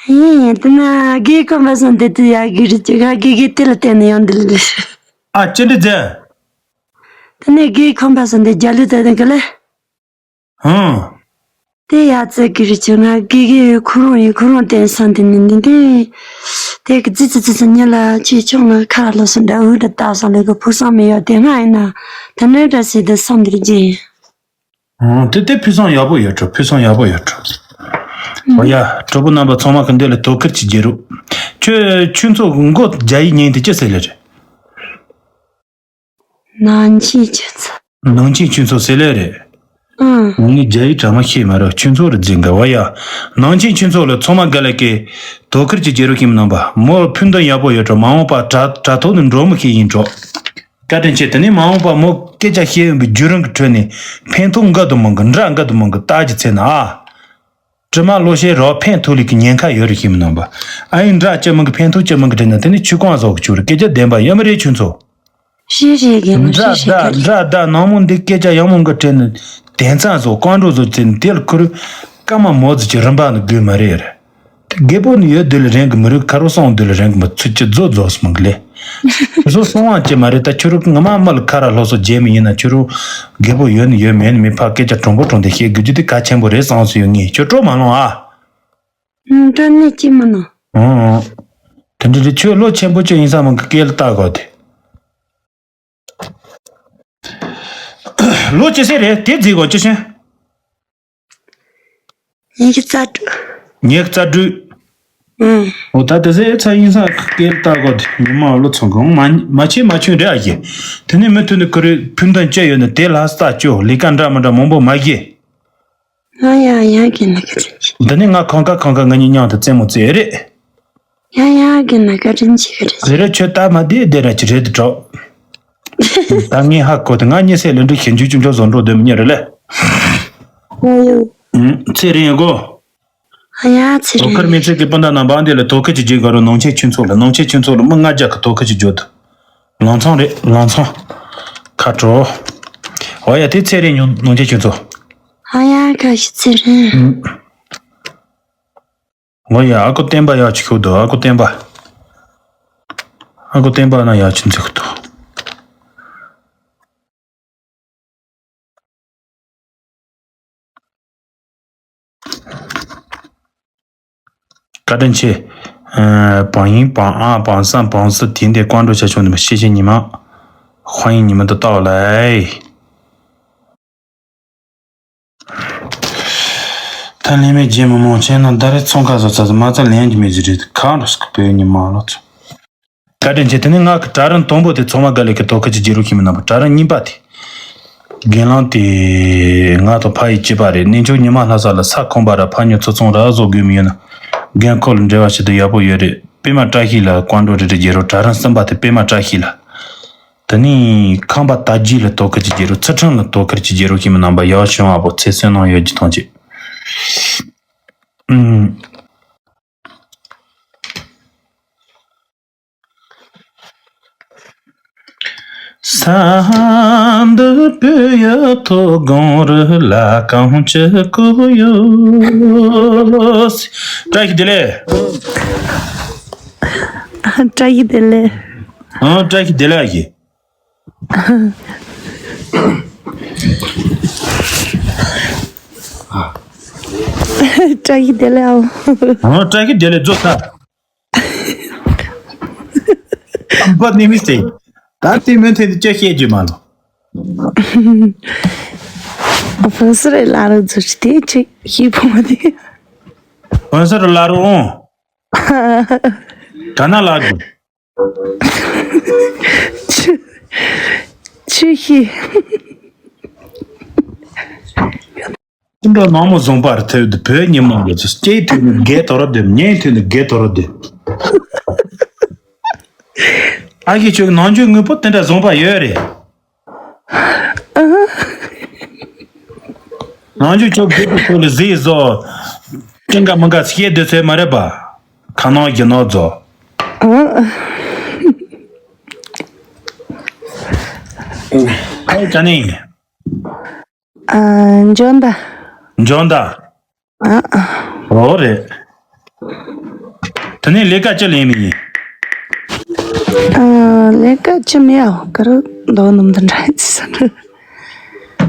ཡིན་ཡིན་དེ་ན་དགེ་ཁོམ་པ་སོང་དེ་དུ་ཡ་གི་རི་ཅི་ག་གི་གི་དེ་ལ་བརྟེན་ནས་ཡོང་དེ་ལ་རི། ཨ་ཅི་འདྲི་ཛེ། དེ་ནས་དགེ་ཁོམ་པ་སོང་དེ་རྒྱ་ལུས་དེ་དེ་གི་ལེ། ཧང་། དེ་ཡ་ཙི་གི་རི་ཆུ་ང་གི་གི་ཁོ་རང་ཡི་ཁོ་རང་བསྟན་སོང་དེ་ནི་འདི་འདི། དེ་གི་ཙི་ཙི་ཙི་ཙི་ཉི་ལ་ཆེ་ཆུང་ལ་ཁ་ལོ་སོ་འདྲ་འུ་འདྲ་ལྟ་སོང་ལེ་གི་ཕུགས་བསམ་མི་ཡོད་དེ་ང་ཡིན་ན། དེ་ནས་འདྲ་སེ་དེ་སོང་འདིར་རྗེ། ཨང་། དེ་དེ་ཕུགས་བསམ་ཡག་པོ་ཡོད་འགྲོ། ཕུགས་བསམ་ཡག་པོ་ཡོད་འགྲོ། འོ་ཡ། གྲོགས་པོ་རྣམ་པ་ཚང་མ་གི་འདི་ལ་དོ་ཁུར་གྱི་རྗེས་རུ། ཁྱོད་ཁྱོད་ཚོ་མགོ་རྒྱ་ཡིག་ཉན་དེ་ཅི་ཟེར་ལེ་རེད། ནང་ཆེན་ཆུ་ཚོད། ནང་ཆེན་ཆུ་ཚོད་ཟེར་ལེ་རེད། ཨང་། ངས་རྒྱ་ཡིག་གྲ་མ་ཤེས་མ་རེད། ཆུ་ཚོད་རེ་འཛིན་ག་བ་ཡ། ནང་ཆེན་ཆུ་ཚོད་ལ་ཚང་མ་ག་ལ་ཀེ། དོ་ཁུར་གྱི་རྗེས་རུ་ཁྱིམ་རྣམ་པ་མོ་ཕུན་དོན་ཡག་པོ་ཡོད་འགྲོ། མ་འོངས་པ་དྲ་དྲ་ཐོག་ནས་འགྲོ་མི་ཤེས་ཡིན་འགྲོ། བཀའ་དྲིན་ཆེ། དེ་ནས་མ་འོངས་པ་མོ་སྐད་ཆ་བཤད་ཡོང་པའི་བརྒྱུད་རིམ་གྱི་ཁྲོད་ནས་ཕན་ཐོགས་འགའ་དུ་མང་གི་འདྲ་འགའ་དུ་མང་གི་ལྟ་རྒྱུ་ཚེ་ན་ཨ། དྲི་མ་ལོ་ཤས་རོ་ཕན་ཐོགས་ལས་ཀྱི་ཉེན་ཁ་ཡོད་རེད་ཤེས་མི་རྣམ་པ། ཨ་ཡིན་འདྲ་ཅི་མང་གི་ཕན་ཐོགས་ཅི་མང་གི་དྲན་ན་དེ་ནི་ཆུ་ཀོང་བཟོ་གི་ཆུ་རེད། སྐད་ཆ་བདེན་པ་ཡོད་མ་རེད་ཁྱོད་ཚོ། ཞེས་ཞེས་གི་མོ་འདྲ་ཞེས་ཞེས་འདྲ་གི་རེད། འདྲ་འདྲ་ནང་མོ་འདི་སྐད་ཆ་ཡང་མང་གི་དྲན་ནས་དན་ཚ་བཟོ་ཀོང་འགྲོ་བཟོ་ཚེ་ནི་དེ་ལ་ཁུར་ཀ་མ་མོ་ཟི་ཅི་རིམ་པ་ནི་དགོས་མ་རེད་རེད། རྒད་པོ་ནི་ཡོད་དུས་ལ་རན་གི་མི་རུང་། ཁ་རོ་སོང་དུས་ལ་རན་གི་མི་ཚུད་ཀྱི་རྫོ་རྫོགས་སོང་གི་ལེ། དེ་ཚོ་སོང་བ་ཅི་མ་རེད། ད་ཁྱོད་རུ་ངོ་མ་མི་ལ་ཁ་ར་ལྷོ་སོ་རྗེ་མི་ཡིན་ན་ཁྱོད་རུ་རྒད་པོ་ཡོད་ནི་ཡོད་མེད་ནི་མི་ཕ་སྐད་ཆ་གྲུང་པོ་གྲུང་དེ་བཤད་དགོས་རྒྱུ་དེ་གལ་ཆེན་པོ་རེད་བསམ་སོ་ཡོད་ངེས། ཁྱོད་སྤྲོ་མ་ལོང་ཨ། ཨུམ། སྤྲོ་ནི་ཅི་མི་ནོ། ཨོ་ཨོ། དེ་འདྲ་རེད། ཁྱོད་ལོ་ཆེན་པོ་ཁྱོད་ཡིན་ས་མང་གི་སྐད་ལ་བལྟ་དགོས་དེ། ལོ་ཅི་ཟེར་རེད་དེ་རྫིག་གོ་ཅི་ཤེས། ཉི་ཤུ་རྩ་དྲུག་ཉི་ཤུ་རྩ་དྲུག་ཨུང་། འོ་ད་དེ་ཟེར་ཚ་ཡིན་ས་སྐད་ལྟ་གོ་དེ་ཉི་མ་ལོ་ཚོང་གང་མ་མ་ཆེ་མ་ཆུང་རེད་ཨ་ཡེ། དེ་ནས་མི་ཐུན་དུ་ཁོ་རེ་ཕུན་དོན་ཅི་ཡོད་ན་དེ་ལ་ལྟ་ཅོ། ལས་ཀ་འདྲ་མི་འདྲ་མང་པོ་མ་བྱེད། ང་ཡང་ཡང་གི་ན་ག་ཅན་ཅི། འདི་ནི་ང་ཁང་ཁ་ཁང་ཁ་ང་གཉིས་མཉམ་དུ་རྩེད་མོ་རྩེ་རེད། ཡང་ཡང་གི་ན་ག་ཅན་ཅི་ག་ཅན་ཅི། དེ་རེད་ཁྱོད་ལྟ་མ་བདེ་བདེ་ར་ཅི་རེད་དུ་གྲོགས། ད་ངས་ཧ་གོ་དེ་ང་གཉིས་སེ་ལེ་འདྲི་ཞེ་འཇུ་ཅུང་ཅོ་བཟོ་འགྲོ་དོན་མི་ཉེ་རེད་ལེ། ཡ་ཡོ། ཚེ་རིང་གོ། ཨ་ཡ་ཚེ་དོ་ཁུར་རིང་མི་ཚེ་གི་སྤུན་ཟླ་རྣམ་པ་འདི་ལ་དོ་ཁུར་གྱི་རྗེས་དགའ་རུ་ནང་ཆེན་ཆུན་ཚོགས་ལ་ནང་ཆེན་ཆུན་ཚོགས་ལ་མི་ལྔ་བརྒྱ་གི་དོ་ཁུར་གྱི་རྒྱུ་དུ། ལང་ཚང་རེད་ལང་ཚང་། ཁ་དྲོ། འོ་ཡ་དེ་ཚེ་རིང་ཉུང་ནང་ཆེན་ཆུན་ཚོགས། ཨ་ཡ་ཁ་ཤི་ཚེ་རིང་། འོ་ཡ་ཨ་ཁུ་བསྟན་པ་ཡག་ཅིག་ཤོག་དོ། ཨ་ཁུ་བསྟན་པ། ཨ་ཁུ་བསྟན་པ་ན་ཡག་ཅིག་འཛུགས་དོ། བཀའ་དྲིན་ཆེ། ཨ། བང་ཡིན་བང་ཨ་བང་སམ་བང་སི་དེ་འདྲའི་བཀའ་འགྲོ་བྱ་ཆོག་ནི་མ་ཤེས་ཤེས་ཉི་མ། ཧོ་ཡིན་ཉི་མ་དུ་ལྟ་བ་ལ། ད་ལན་མེད་རྗེས་མི་མང་ཆེན་ན་ད་རེས་ཚོང་ཁ་བཟོ་ཚ་ཚ་མ་ཚ་ལན་གྱི་མེད་ཟི་རེད་གང་རུ་སྐུ་པའི་ཉི་མ་ལོ་ཚོ། བཀའ་དྲིན་ཆེ། དེ་ནས་ང་གི་གྲལ་རིམ་དང་པོ་དེ་ཚང་མ་དགའ་ལས་ཀྱི་དོ་ཁུར་གྱི་རྒྱལ་རབས་ཤིག་མི་གནང་བ། གྲལ་རིམ་གཉིས་པ་དེ། རྒན་ལགས་དེ་ང་དང་ཕ་ཡི་གཅེས་པ་རེད། གནས་མཆོག་ཉི་མ་ལྷ་ས་ལ་ས་ཁང་པ་ར་ཕ་ཉོ་ཚོ་ཚོང་ར་བཟོ་དགོས་མི་ཡོད་ན། རྒན་ཁོ་ལ་འབྲེལ་བ་བྱེད་དུ་ཡག་པོ་ཡོད་རེད། པད་མ་བཀྲ་ཤིས་ལ་བཀའ་འགྲོ་རེ་རེ་རྒྱལ་རབས། གྲལ་རིམ་གསུམ་པ་དེ་པད་མ་བཀྲ་ཤིས་ལ། དེ་ནས་ཁམས་པ་དར་རྒྱས་ལ་དོ་ཁུར་གྱི་རྒྱལ་རབས། ཚུལ་ཁྲིམས་ལ་དོ་ཁུར་གྱི་རྒྱལ་རབས་ཤིག་མི་གནང་བ། ཡག་བྱུང་བ་པོ་ཚེ་བསོད་ནམས་ཡོད་རྒྱུ་ཐམས་ཅད། ཨུམ། ས་འདི་བོད་ཡུལ་ཐོག་གངས་རི་ལ་གངས་ཀྱི་སྐོར་ཡོད། བཀྲ་ཤིས་བདེ་ལེགས། བཀྲ་ཤིས་བདེ་ལེགས། ཨང་། བཀྲ་ཤིས་བདེ་ལེགས་ཡིན། བཀྲ་ཤིས་བདེ་ལེགས་ཨང་། ཨང་། བཀྲ་ཤིས་བདེ་ལེགས། རྫོགས་ཚར། བོད་ནས་མི་ཟེར། ད་ལྟའི་མུ་མཐུད་དུ་ཅི་བཤད་རྒྱུ་མ་ལོ། ཧྥན་སི་རེ་ལ་རུ་རྫུ་དེ་ཅིག་ཤེས་པོ་མ་དེ། ཧྥན་སི་རེ་ལ་རུ་ཨོང་། ག་ན་ལ་རུ། ཆུ། ཆུ་ཤེས། སྐུ་མགྲོན་ནག་མོ་བཟང་པར་ཐོས་ཏེ། བོད་ཉིན་མོ་གི་ཚེ། སྐྱེས་ཐོས་ནས་རྒས་དོར་དེ། ཉལ་ཐོས་ནས་རྒས་དོར་དེ། ཨ་ཁྱེད་ཆོ་གི་ནང་ཆོས་དངོས་པོ་དེ་འདྲ་བཟང་པ་ཡོད་རེད། ནང་ཆོས་ཆོ་རྒད་པོ་ཆོ་ལ་ཟས་བཟོ། ཅི་འགའ་མི་འགའ་བཤད་སྡོད་ཚོད་མ་རེད་པ། ཁ་ནང་རྒྱུ་ནོར་བཟོ། ཨེ་ཅི་ནས་ཡིན། ཨ། འཇོན་ད། འཇོན་ད། ཨ། ཨོ་རེད། དེ་ནས་ལས་ཀ་ཅི་ལས་མི་ཡིན། ཨ། ལས་ཀ་ཅི་མེད་ཨ། ག་རུ་འདུག་ནམ་དུ་འདྲ་ཅི་ས་འདྲ།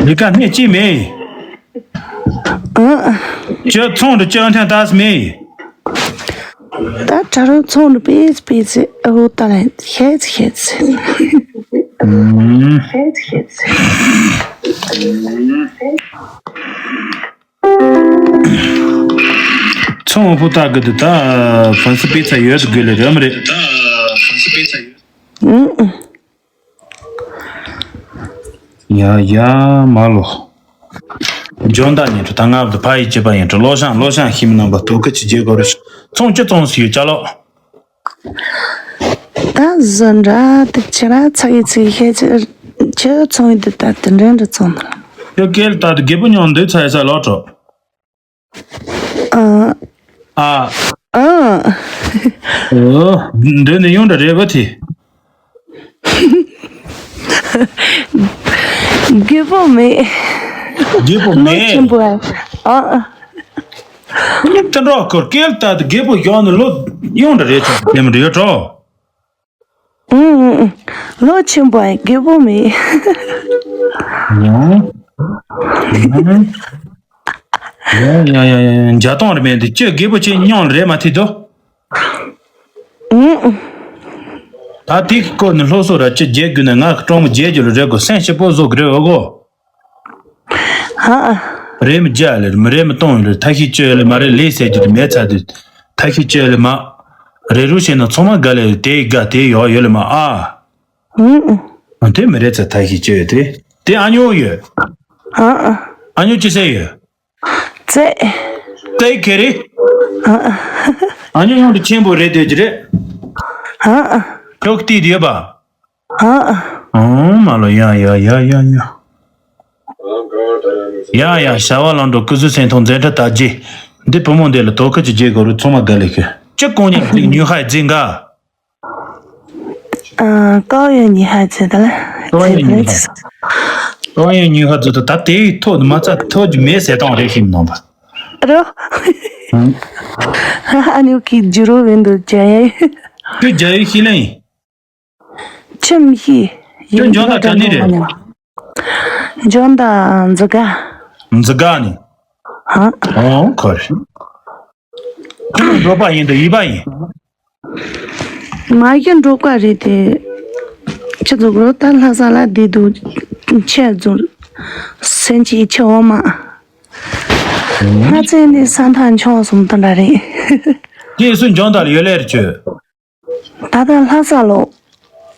ལས་ཀ་སྣེ་ཅི་མེད། ཨ། ཅི་ཚོང་འདྲ་ཅི་འཐེན་ཏཱས་མེད། ད་གྲ་རུ་ཚོང་འདྲ་པེས་པེས་ཨ་བོ་ད་ལ་ཤེས་ཤེས། ཨུམ། ཚོང་ཕུ་ཏག་གི་འདུག་ད་ཧྥན་སི་པེ་ཚ་ཡོད་དགོས་ལེ་རེད་མ་རེད། ཡ་ཡ་མ་ལོ། འཇོན་ད་ཉན་འགྲོ། ད་ང་བུ་ཕ་ཡི་སྐྱེས་པ་ཡིན་འགྲོ། ལོ་ཤང་ལོ་ཤང་ཤི་མི་ནང་པ་དོ་ཁུ་ཅི་རྒྱལ་གོ་རུ། ཚོང་ཅི་ཚོང་སི་ཡོད་ཅ་ལོ། ད་བཟོ་འདྲ་དེ་ཁྱེད་ར་ཚ་གི་ཚིག་ཤེས་ཅི་ཅི་ཚོང་ཡི་དུ་ད་དེ་འདྲ་འདྲ་ཚོང་ད། ཡོ་ཀེལ་ད་དུ་རྒད་པོ་ཉོང་འདོད་ཚ་ཡ་ས་ལོ་གྲོ། ཨ། ཨ། ཨ། འོ། འདོད་ནི་ཡོང་འདྲ་རེད་བ་དེ། རྒད་པོ་མེད། རྒད་པོ་མེད། ལོ་ཆེན་པོ་ཨ། ཨ། ཁྱེད་ད་འགྲོ་ཁོར་སྐད་ལྟ་དུ་རྒད་པོ་ཡོང་ནི་ལོ་ཡོང་འདྲ་རེད་ཆོག་དེ་མི་འདྲ་ཡོད་འགྲོ། ཨུང་ཨུང་ཨུང་། ལོ་ཆེན་པོ་ཨ། རྒད་པོ་མེད། ཡང་། ཡང་ཡང་ཡང་ཡང་འཇའ་སྟོང་རེ་མེད་འདི་ཅི་རྒད་པོ་ཆེ་སྙོང་རེད་མ་ཐིག་དོ། ཨུང་། ད་དེ་གི་སྐོར་ནས་སློབ་གསོ་ར་ཅི་བརྗེད་དགོས་ན་ང་གི་གྲོགས་མོ་བརྗེད་རྒྱུ་ལ་རེད་གོ་སེམས་སྐྱིད་པོ་བཟོ་གི་རེད་འོ་གོ། ཧ། རེད་མི་བརྗེད་ལེ་མི་རེད་མི་གཏོང་ལེ་ཐ་ཤི་བཅོས་ལེ་མ་རེད་ལེ་ཟེར་རྒྱུ་དེ་མེད་ཚར་དུས་ཐ་ཤི་བཅོས་ལེ་མ། རེ་རུ་བྱས་ན་ཚང་མ་དགའ་ལེ་དེ་དགའ་དེ་ཡོག་ཡོད་ལེ་མ་ཨ། ཨུང་། དེ་མི་རེད་ཚ་ཐ་ཤི་བཅོས་དེ་དེ་ཨ་ཉོ་ཡོད། ཧ། ཨ་ཉོ་ཅི་ཟེར་ཡོད། ཙེ། ཙེ་ཁེ་རེ། ཨ། ཨ་ཉོ་ཡོང་དུ་ཆེན་པོ་རེད་འདོད་ཀྱི་རེད། ཨ། ཨ། ཁྱོད་ཀྱི་ཡོད་པ། ཨ། ཨ། ཨོ་མ་ལོ་ཡ་ཡ་ཡ་ཡ་ཡ། ཡ་ཡ་ཞྭ་བ་ལང་འགྲོ་སྐུ་གཟུགས་སེང་ཐོང་མཛད་འཕྲིན་དར་རྒྱས། འདི་བུ་མོ་འདི་ལ་དོ་ཁུར་གྱི་རྒྱལ་སྒོ་རུ་ཚང་མ་དགའ་ལེ་ཁྱོད་ཅི་གོང་ཉག་ཅིག་ཉུལ་ཧ་རྫིང་ག་ཨ། ཀའོ་ཡོན་ཉི་ཧ་ཙེ་ད་ལ། ཀའོ་ཡོན་ཉི་ཧ། ཀའོ་ཡོན་ཉི་ཧ་ཙེ་ད་ད་དེའི་ཐོག་ཏུ་མ་ཚ་ཐོག་གི་མེད་ཟེར་སྟངས་རེད་ཤིང་ནང་པ། རོ། ཨ་ནི་ཀི་ཇི་རོ་ཝེན་དུ་ཇ་ཡ། ཁྱོད་ཇ་ཡོད་ཤི་ལེ་ཡིན། ཁྱིམ་ཤི། ཁྱོད་འཇོན་ད་ག་ནི་རེད། འཇོན་ད་འཛི་ག་འཛི་ག་ནི། ཧ། ཨོ་ཁོ་རེད། ཁྱོད་འགྲོ་པ་ཡིན་དུ་ཡིན་པ་ཡིན། མ་གཞི་འབྲོག་པ་རེད་དེ། ཁྱི་ཚོ་གོ་ད་ལྷ་ས་ལ་བསྡད་འདུག་ཆེ་རྫོང་། སེམས་ཀྱི་ཆེ་འོ་མ། ང་ཚོའི་ནི་ས་མཐའ་མཆོང་གསུམ་དུ་འདྲ་རེད། དེ་སུ་འཇོན་དར་ཡོད་ལེར་བྱོས། ད་ལྟ་ལྷ་ས་ལོ།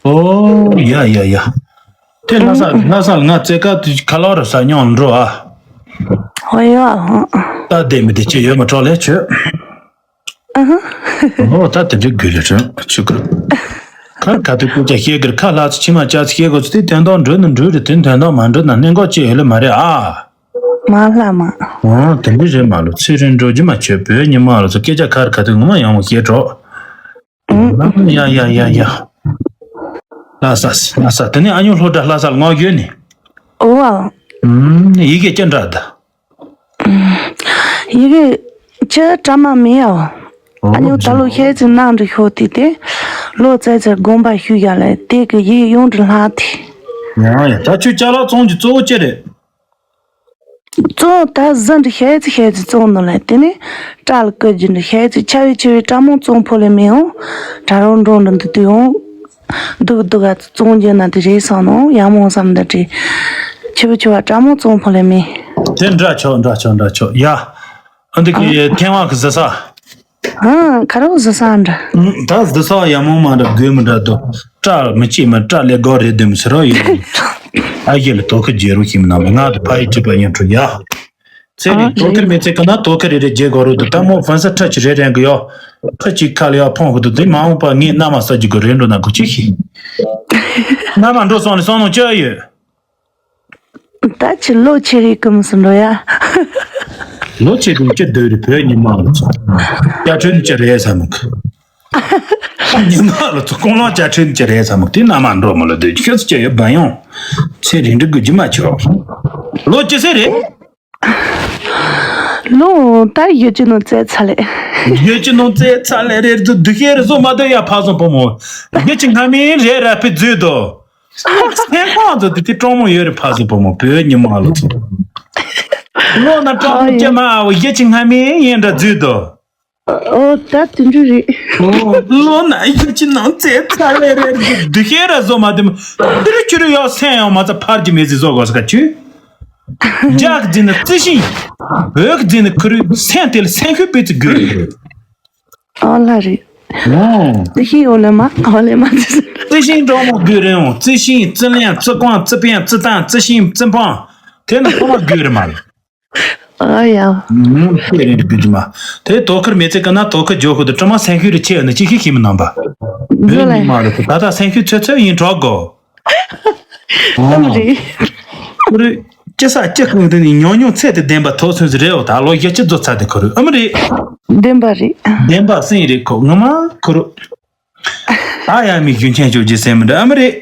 ཨོ་ཡ་ཡ་ཡ། དེ་ལྷ་ས་ལྷ་ས་ལ་ང་བཙལ་ཀ་དུས་ཁ་ལོ་ར་ས་ཉོ་འགྲོ་ཨ། ཨོ་ཡ། ད་བསྡད་མི་བསྡད་ཅི་ཡོད་མ་གྲོགས་ལས་ཆོད། ཨ་ཧ། ཨོ་ད་དེ་འདྲ་དགོས་རེད་ཆོད་ཆོད་གི། ཁ་ཁ་དུས་སྐུ་ཅག་ཤེས་གི་ཁ་ལྷ་ཚོ་ཕྱི་མ་ཅག་ཚོ་ཤེས་གི་ཚོ་དེ་དོན་དག་འགྲོ་ནི་འགྲོ་རེད། དེ་དོན་དག་མ་འགྲོ་ན་གནད་འགག་ཅི་ཡོད་ལེ་མ་རེད་ཨ། མ་ལྷ་མ། ཨོ་དེ་འདྲ་རེད་མ་ལོ། ཚེ་རིང་འགྲོ་རྒྱུ་མ་ཆོད་བོད་ཉི་མ་ལོ་ཚོ་སྐད་ཆ་ཁ་ར་ཁ་དུས་ངོ་མ་ཡང་མོ་ཤེས་གྲོགས། ཡ་ཡ་ཡ་ཡ། ལྷ་ས་ལྷ་ས་དེ་ནས་ཨ་ཉོ་ལྷོ་སྒྲ་ལྷ་ས་ལ་ངོ་ཡོད་ནི། ཨོ་ཨ། ཡི་གེ་ཅི་འདྲ་ད། ཡི་གེ་ཅི་གྲ་མ་མེད་ཨོ། ཨ་ཉོ་ད་ལོ་ཤེས་ཚེ་ནང་དུ་ཤོག་དེ་དེ། ལོ་ཙེ་ཙེ་དགོངས་པ་ཞུ་ཡ་ལས་དེ་གི་ཡི་གེ་ཡོང་དུ་ལྷག་དེ། ཡ་ཡ་ད་ཁྱོད་ཅ་ལག་བཙོང་རྒྱུ་གཙོ་བོ་ཅི་རེད། བཙོང་ད་གཟི་འདི་ཤེས་ཚེ་ཤེས་ཚེ་བཙོང་ནོ་ལ་དེ་ནས་སྐྲ་ལ་བཀོད་རྒྱུ་འདི་ཤེས་ཚེ་ཆ་བའི་ཆེ་བའི་སྐྲ་མོ་བཙོང་ཕོ་ལས་མེད་འོང་། དྲ་རོང་འགྲོ་འདི་འདི་དུས་འོང་། སྡུག་སྡུག་ག་བཙོང་རྒྱུ་ན་དེ་རེད་སོང་ནོ་ཡ་མོ་བསམ་འདི་བྲིས། ཆེ་བའི་ཆེ་བ་སྐྲ་མོ་བཙོང་ཕོ་ལས་མེད། དེ་འདྲ་ཆོག་འདྲ་ཆོག་འདྲ་ཆོག་ཡ། ཨ་འདི་གི་ཐེངས་མ་གི་ཟི་ས། ཨ་ཁ་རོག་ཟི་ས་འདྲ། ད་ཟི་ས་ཡ་མོ་མ་འདྲ་དགོས་མི་འདྲ་དོ། སྐྲ་མི་གཅིག་མི་སྐྲ་ལས་སྒོ་རེ་ལྡེ་མི་ཟེར་རོ་ཡོད། ཨ་ཡེ་ལ་དོ་ཁུ་རྒྱལ་རོ་ཞིག་མི་ནང་ལ་ང་དུ་ཕ་ཡི་གྲིབ་པ་ཡིན་འཕྲོ་ཡ། ཚེ་རིང་དོ་ཁུར་མི་ཚེ་ཀ་ན་དོ་ཁུ་རེ་རེ་རྒྱལ་དགོ་རོ་དུ་ད་མོ་ཕན་ས་ཁྲ་ཆི་རེ་རེང་གི་ཡོ། ཁྲ་ཆི་ཁ་ལ་ཡ་ཕོང་གི་དུ་དེ་མ་འོངས་པ་ངས་མནའ་མ་ས་རྒྱུ་གི་རེ་འགྲོ་ན་གོ་ཅི་ཤི། མནའ་མ་འགྲོ་སོང་ནས་སོང་ནོ་ཅི་ཡོད། ད་ཕྱིར་ལོ་ཆེ་རིགས་ཀུན་སུ་འགྲོ་ཡ། ལོ་ཆེ་རིགས་ཀྱི་སྡོད་རིགས་བོད་ཉི་མ་ལ་ཚོ། བཅའ་ཁྲིམས་ཀྱི་རེད་ས་མུག་ཉི་མ་ལ་ཚོ་ཀོང་ལོ་བཅའ་ཁྲིམས་ཀྱི་རེད་ས་མུག་དེ་ན་མ་འགྲོ་མ་ལ་སྡོད་ཁྱོད་ཚོ་ཅི་ཡོད་བ་ཡོང་། ཚེ་རིང་འབྲི་དགོས་རྒྱུ་མ་ཆོག་ལོ་ཅི་ཟེར་རེད། ལོ་ད་ཡོད་ཀྱི་ནོ་བཙལ་ཚ་ལེ། ཡོད་ཀྱི་ནོ་བཙལ་ཚ་ལེ་རེད་དུ་འདུ་ཤེས་རེ་བཟོ་མ་སྡོད་ཡ་ཕ་སོང་བུ་མོ། ཡོད་ཀྱི་སྔ་མིན་རེད་ར་ཕི་རྫུས་དོ། སེམས་ཁོང་ཚོ་དེ་དེ་སྤྲང་མོ་ཡོད་རེད་ཕ་སོ་བུ་མོ་བོད་ཉི་མ་ལོ་ཚོ། ལོ་ན་སྤྲང་མོ་ཨ་ཡ། སྐྱེ་མ་འོ་ཡེ་ཅི་སྔ་མེ་ཡེ་འདྲ་རྫུས་དོ། ཨོ་ད་དུ་འདྲུ་རེད། ལོ་ན་ཡེ་ཅི་ནང་ཚེ་ཚ་ལེ་རེད་འདུ་ཤེས་ར་བཟོ་མ་དེ་མ་དེ་རུ་ཁྱུ་རུ་ཡོ་སེམས་ཡང་མ་ཚ་ཕར་གྱི་མེ་ཟི་བཟོ་དགོས་ས་ཁ་ཆུ། རྒྱག་རྫི་ནི་རྩི་ཤིང་། འོད་རྫི་ནི་ཁུ་རུ་སེམས་དེ་ལ་སེམས་ཤུགས་སྤེལ་ཚུ་དགོས། ཨོ་ལ་རེད། ཨོ། རྩི་ཤིང་འོ་ལེ་མ་འོ་ལེ་མ་རྩི་ཤིང་འབྲོག་མོ་དགོས་རེད་འོང་རྩི་ཤིང་རྩི་ལེན་རྩི་ཀོང་རྩི་པན་རྩི་ཐང་རྩི་ཤིང་རྩི་འཕང་། དེ་ནི་ཁོ་མ་དགོས་རེད་མ་རེད། ཨ་ཡ། ཨུམ་ཁྱེད་རེད་དགོས་ཀྱི་མ། དེ་དོ་ཁུར་མེ་ཚེ་ཀ་ན་དོ་ཁུར་ཇོ་ཁུ་དུ་ཀྲ་མ་སེང་ཁུ་རེ་ཆེ་ཡོད་ན་ཅི་ཤི་ཤི་མི་ནམ་པ། བོད་ཉི་མ་རེད་ད་ད་སེང་ཁུ་ཚོད་ཚོད་ཡིན་གྲོགས་གོ། ཨ་མ་རེད། ཁོ་རེ། ཅི་ས་ཅི་ཁུང་དེ་ནི་ཉོ་ཉོ་ཚད་དེ་བདེན་པ་ཐོག་ཚོད་ཟི་རེད་འོ་ད་ལོ་བཞི་ཅི་རྫོ་ཚ་དེ་ཁོ་རེ་ཨ་མ་རེད། བདེན་པ་རེད། བདེན་པ་སེང་རེད་ཁོ་ངོ་མ་ཁོ་རེ། ད་ཡང་མི་རྒྱུན་ཆེན་བཅོ་རྒྱུ་སེམས་མི་འདྲ་ཨ་མ་རེད།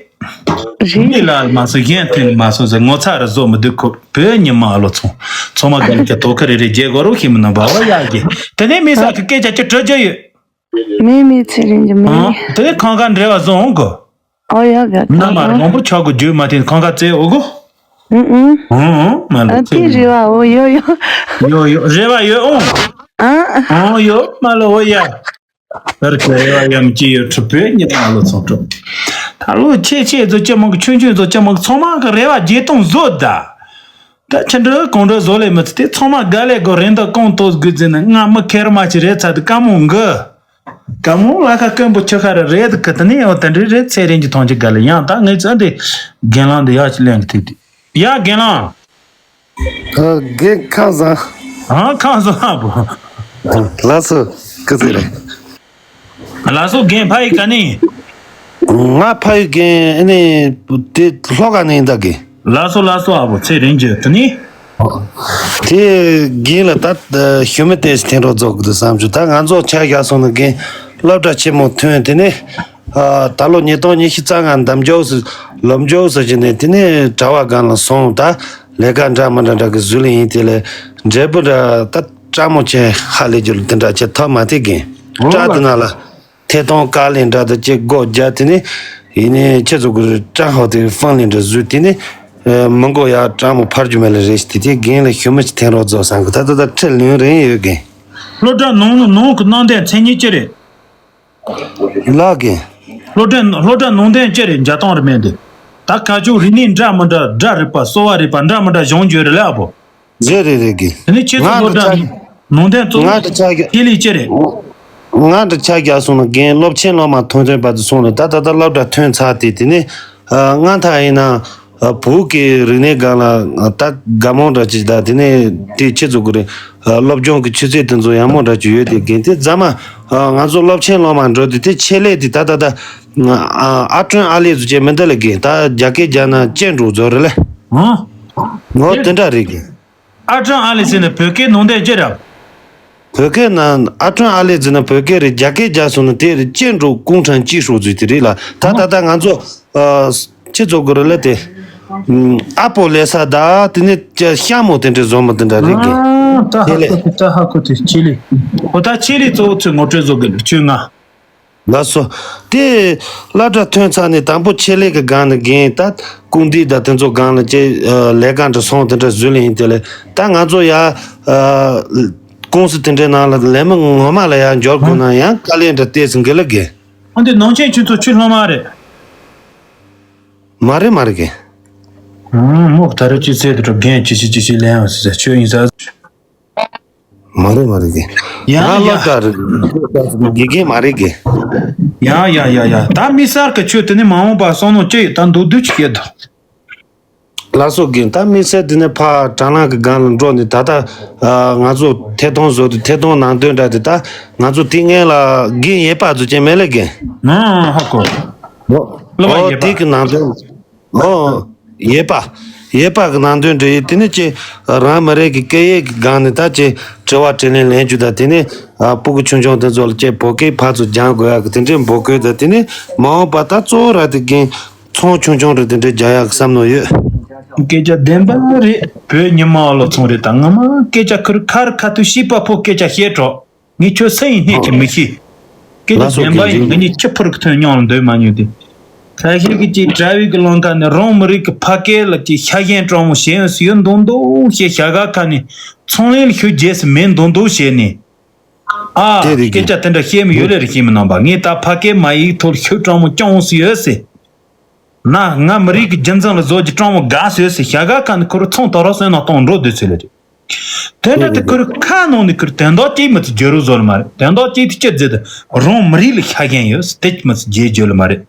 རེད། མི་ལ་མ་སོ་གཞན་ཐོན་མ་སོ་ཟེར་ངོ་ཚ་ར་བཟོ་མི་འདུག་ཁོ་བོད་ཉི་མ་ལོ་ཚོང་ཚོང་མ་ག་ལ་ཀྱ་དོ་ཁ་རེ་རེ་རྒྱལ་གོ་རོ་ཤི་མི་ནོ་བ་བ་ཡག་གི་དེ་ནས་མི་ས་ཁི་སྐད་ཆ་ཅི་གྲོས་རྒྱུ་ཡོད། མེད་མེད་ཚེ་རིང་གི་མེད། ཨང་། དེ་ཁང་ཁ་འབྲེལ་བ་བཟོ་འོང་གོ། ཨོ་ཡ་ག་ན་མ་རོང་པོ་ཆོག་གི་རྒྱུ་མ་དེ་ཁང་ཁ་བཙལ་འོ་གོ། ཨུང་ཨུང་། ཨང་ཨང་མ་ལོ་ཨ་ཚེ་དེ་རེ་རིང་། བ་འོ་ཡོ་ཡོ། ཡོ་ཡོ་རེ་བ་ཡོད་འོང་། ཨང་། ཨང་ཡོ་མ་ལོ་འོ་ཡ། ཨར་ཁ་རེ་བ་ཡམ་ཅི་ཡོད་ཁྲི་པོའི་ཉི་མ་ལོ་ཚོང་ཁྲོ། ད་ལོ་ཆེ་ཆེ་ཚོ་ཅི་མང་གི་ཆུང་ཆུང་ཚོ་ཅི་མང་གི་ཚང་མ་གི་རེ་བ་བརྗེད་གཏོང་བཟོ་ད། ད་ཆི་འདྲ་གང་འདྲ་བཟོ་ལས་མི་ཚེ་དེ་ཚང་མ་དགའ་ལས་དགོ་རེད་འདུག་གང་ཐོག་དགོས་ཟེར་ན་ང་མི་ཁེར་མ་ཅི་རེད་ཚ་དུ་དཀའ་མོ་འགི། དཀའ་མོ་ལ་ཁ་སྐམ་པོ་ཆུ་ཁ་ར་རེད་དུ་ཁི་ད་ནི་འོ་དེ་འདྲ་རེད་ཚེ་རིང་གི་ཐོང་ཅི་དགའ་ལས་ཡང་ད་ངས་ཚ་འདི་རྒན་ལང་འདི་ཡག་ཅི་ལེན་གི་ཐུག་དུས། ཡ་རྒན་ལང་། ཨ་རྒན་ཁམས་བཟང་། ཨ་ཁམས་བཟང་ཨ་བོ། ལགས་སོ། སྐུ་ཚེ་རིང་། ལགས་སོ་རྒན་ཕ་ཡི་ག་ནི། ང་ཕ་ཡི་རྒན་ཨ་ནི་དེ་ལྷོ་ཁ་ནས་ཡིན་ད་རྒན། ལགས་སོ་ལགས་སོ་ཨ་བོ་ཚེ་རིང་རྒྱུ་དེ་ནི། དེ་རྒན་ལ་ད་ཞུ་མི་དེ་ཞིག་འཐེན་རོགས་རྫོགས་དགོས་འདུག་བསམ་བྱུང་ད་ང་ཚོ་ཆ་བཞག་སོང་ན་རྒན་སློབ་གྲྭ་ཆེན་མོ་ཐོན་དེ་ནས། ད་ལོ་ཉིས་སྟོང་ཉི་ཤུ་རྩ་ལྔ་འདམ་ཇོག་སུ་ལོབ་ཇོག་སུ་བྱས་ནས་དེ་ནས་གྲྭ་བ་སྒང་ལ་སོང་ད་ལས་ཀ་འདྲ་མི་འདྲ་འདྲ་གི་ཟུ་ལ་ཡིན་དེ་ལས་འབྲས་བུ་འདྲ་ད་སྤྲ་མོ་ཆེ་ཧ་ལས་རྒྱུ་ལ་དེ་འདྲ་ཆེ་ཐོབ་མ་ཐེ་གིན་སྤྲ་དེ་ན་ལ་ཐེ་ཐོང་དཀའ་ལས་འདྲ་ད་ཅེ་སྒོ་རྒྱ་དེ་ནས་ཡིན་ནས་ཁྱེད་ཚོ་གི་སྤྲ་ཧོ་དེ་ཧྥང་ལས་འདྲ་ཟུ་དེ་ནས་མི་མགོ་ཡ་སྤྲ་མོ་ཕར་རྒྱུ་མེད་ལ་རེ་ཞིག་དེ་དེ་རྒན་ལ་ཞུ་མི་ཅི་འཐེན་རོགས་རྫོགས་སང་གི་ད་ད་ད་ཁྲི་ལོན་རེ་ཡོད་གིན། སློབ་གྲྭ་ནང་ནང་གི་ནང་དེ་མཚན་ཉིད་ཅི་རེད། ལགས་ཀྱི། སློབ་གྲྭ་སློབ་གྲྭ་ནང་དོན་ཅི་རེད་འཇའ་ཐང་རེད་མེད་འདི། ད་ཁ་ཆུ་རིག་གནས་འདྲ་མི་འདྲ་སྒྲ་རིག་པ་གསོ་བ་རིག་པ་འདྲ་མི་འདྲ་གཞུང་བརྗོད་རེད་ལ་ཨ་བོ། རེད་རེད་རེད་ཀྱི། དེ་ནི་ཁྱེད་ཚོ་སློབ་གྲྭ་ནང་དོན་གཙོ་བོ་ཆེད་ལས་ཅི་རེད། ང་འདྲ་ཆ་རྒྱག་སོང་ན་རྒན་སློབ་ཆེན་སློབ་མ་ཐོན་ཐོན་བར་དུ་སོང་ལ་ད་ད་ལྟ་སློབ་གྲྭ་ཐོན་ཚར་ཏེ་དེ་ནས་ཨ་སྔ་མཐའ་ཡིན་ན་ཨ་བོད་ཀྱི་རིག་གནས་སྒང་ལ་ཨ་ད་དགའ་མོ་འདྲ་ཅིག་དང་དེ་ནས་དེ་ཁྱེད་ཚོ་གི་རེད། ཨ་སློབ་སྦྱོང་གི་ཆུ་ཚད་དེ་ཚོ་ཡག་མོ་འདྲ་ཅིག་ཡོད་དེ་རྒན་དེ་རྫ་མ་ཨ་ང་ཚོ་སློབ་ཆེན་སློབ་མ་འགྲོ་དུས་དེ་ཆེད་ལས་དེ་ད་ད་ད་ཨ་ཨ་ཀྲོན་ཨ་ལེ་ཚོ་ཅེས་མི་འདི་ལ་རྒན་ད་རྒྱ་སྐད་རྒྱག་ན་ཅན་འགྲོ་ཚོ་རེད་ལེ། ཧང་། ངོ་དེ་འདྲ་རེད་རྒན། ཨ་ཀྲོན་ཨ་ལེ་ཟེར་ནས་བོད་སྐད་ནང་བསྡད་ཅི་རེད། བོད་སྐད་ནང་ཨ་ཀྲོན་ཨ་ལེ་ཟེར་ན་བོད་སྐད་རེད། རྒྱ་སྐད་རྒྱག་སོང་ན་དེ་རེད། ཅན་འགྲོ་ཀུང་ཁྲན་ཅི་ཧྲོ་ཟུ་དེ་རེད་ལ་ད་ད་ད་ང་ཚོ་ཨ་ཁྱེད་ཚོ་གོ་རེད་ལ་དེ་ཨ་པོ་ལེ་ས་ད་དེ་ནས་ཤ་མོ་དེ་འདྲ་བཟོ་མོ་དེ་འདྲ་རེད་གི། ཨ་ད་ཧ་དེ་ལས་གོ་དེ་ད་ཧ་གོ་དེ་ཆེ་ལེ། ཨོ་ད་ཆེ་ལེ་གཙོ་བོ་ཚོས་ངོ་སྤྲོད་བཟོ་དགོས་ལ་ཆོས་ང་། ལགས་སོ། དེ་སློབ་གྲྭ་ཐོན་ཚར་ནས་དང་པོ་ཆེད་ལས་ཀྱི་སྒང་ནས་རྒན་ད་ཀུང་ཏི་དང་དེ་ཚོ་སྒང་ལ་ཅེ་ལས་ཀ་འདྲ་སོང་དེ་འདྲ་བཟོས་ལ་ཡིན་དེ་ལས་ད་ང་ཚོ་ཡ་ཀུང་སི་དེ་འདྲའི་ནང་ལ་ལས་མི་ངོ་མ་ལ་ཡ་འབྱོར་དགོས་ན་ཡང་དཀའ་ལས་འདྲ་བལྟས་སུ་འགི་ལ་དགེ། ཨ་འདི་ནང་ཆེན་ཁྱོད་ཚོ་ཆུ་ལྷོ་མ་རེད། མ་རེད་མ་རེད་དགེ། ཨང་མོག་ད་རེ་ཅི་ཚེ་དུ་གྲུབ་རྒན་ཅི་ཞིག་ཅི་ཞིག་ལན་ཡང་ཟེར་ཆོས་ཡིན་ས། མ་རེད་མ་རེད་གི། ཡ་ང་ཡ། སློབ་གྲྭ་རེད། དགེ་རྒན་མ་རེད་གི། ཡ་ཡ་ཡ་ཡ། ད་མི་གསར་གི་ཆོས་དེ་ནི་མ་འོངས་པ་བསམ་བློ་ཅི་ཡོད་ད་མདོར་བསྡུས་ཅིག་བཤད་དང་། ལགས་སོ་རྒན། ད་དམིགས་བསལ་དེ་ནི་ཕ་དྲ་ལམ་གི་སྒང་ལ་འགྲོ་ནས་ད་ལྟ་ང་ཚོ་ཐད་གཏོང་བཟོ་དུས་ཐད་གཏོང་ནང་དོན་འདྲ་དེ་ད་ང་ཚོ་དེ་སྔོན་ལ་རྒན་ཡེ་པ་ཚོ་ཅན་མེད་ལ་རྒན། ཨ་ཧ་གོ། སློབ་པ་ཨོ་ཡེ་པ། དེ་གི་ནང་དོན། ཨོ། ཡེ་པ། ཡེ་པ་གི་ནང་དོན་འདྲ་ཡིན་དེ་ནི་ཅི། རང་མི་རིགས་ཀྱི་སྐད་ཡིག་གི་སྒང་ནས་ད་ཅི། དྲི་བ་དྲིས་ལན་ལེན་རྒྱུ་དང་དེ་ནི། སྤུ་གུ་ཆུང་ཆུང་དེ་ཚོ་ལ་ཅི་བོད་སྐད་ཕར་ཚུར་སྦྱང་དགོས་ཡག་གི་དེ་འདྲའི་འབོད་སྐུལ་དང་དེ་ནི་མ་འོངས་པ་ད་གཙོ་བོ་ར་དེ་རྒན་ཚོང་ཆུང་ཆུང་རེ་དེ་འདྲའི་རྒྱག་ཡག་གི་བསམ་མནོ་ཡོད། སྐད་ཆ་བདེན་པ་རེད། བོད་ཉི་མ་ལོ་ཚོང་རེད་ད་ངོ་མ་སྐད་ཆ་ཁུར་ཁར་ཁ་ཐུག་ཤི་པ་ཕོ་སྐད་ཆ་བཤད་གྲོགས། ངས་ཁྱོད་སུ་ཡིན་སྙད་ཀྱི་མི་ཤེས། སྐད་ཆ་ལགས་སོ་བདེན་པ་ཡིན། རྒན་ང་གཉིས་ཁྱི་ཕུར་གི་ཐོན་མྱོང་ལ་འདོད་མ་མྱོང་དེ། ཁ་ཤས་ཀྱི་ཅིག་དྲ་བའི་གི་ལང་ཀ་ནས་རང་མི་རིགས་ཀྱི་ཕ་སྐད་ལ་ཅིག་ཤ་ཞེན་སྤྲང་མོ་ཞེན་ཡོད་སུ་ཡོད་མདོག་མདོག་བཤད་བྱ་དགའ་ཁ་ནས་ཚོང་ལས་ལ་ཤུགས་རྒྱས་སུ་མེད་མདོག་མདོག་བཤད་ནས། ཨ་དེ་རེད་སྐད་ཆ་དེ་འདྲ་བཤད་མི་ཡོད་ལེ་རེ་ཤེས་མི་ནང་པ་ངས་ད་ཕ་སྐད་མ་ཡིག་ཐོག་ལ་ཤུགས་སྤྲང་མོ་སྐྱོང་སུ་ཡོད་སེ། ན་ང་མི་རིགས་ཀྱི་རྒྱུ་མཚན་ལ་བཟོ་རྒྱུ་སྤྲང་མོ་དགའ་སོས་སེ་བྱ་དགའ་ཁ་ནས་ཁུར་ཚོང་དོ་རོགས་སོན་ན་གཏོང་འགྲོ་སྡོད་ཚུལ་ལ་རེད། དེ་འདྲ་དེ་ཁུར་ཁ་ནང་ནས་ཁུར་དོན་དག་ཅིག་མི་ཚེ་བརྗོད་རོགས་བཟོ་ལ་མ་རེད། དོན་དག་ཅིག་དེ་ཅི་ཟེར་དུ་རང་མི་རིགས་ལ་ཤ་ཞེན་ཡོད་དེ་མི་ཚེ་རྗེས་བརྗོད་ལ་མ་རེད།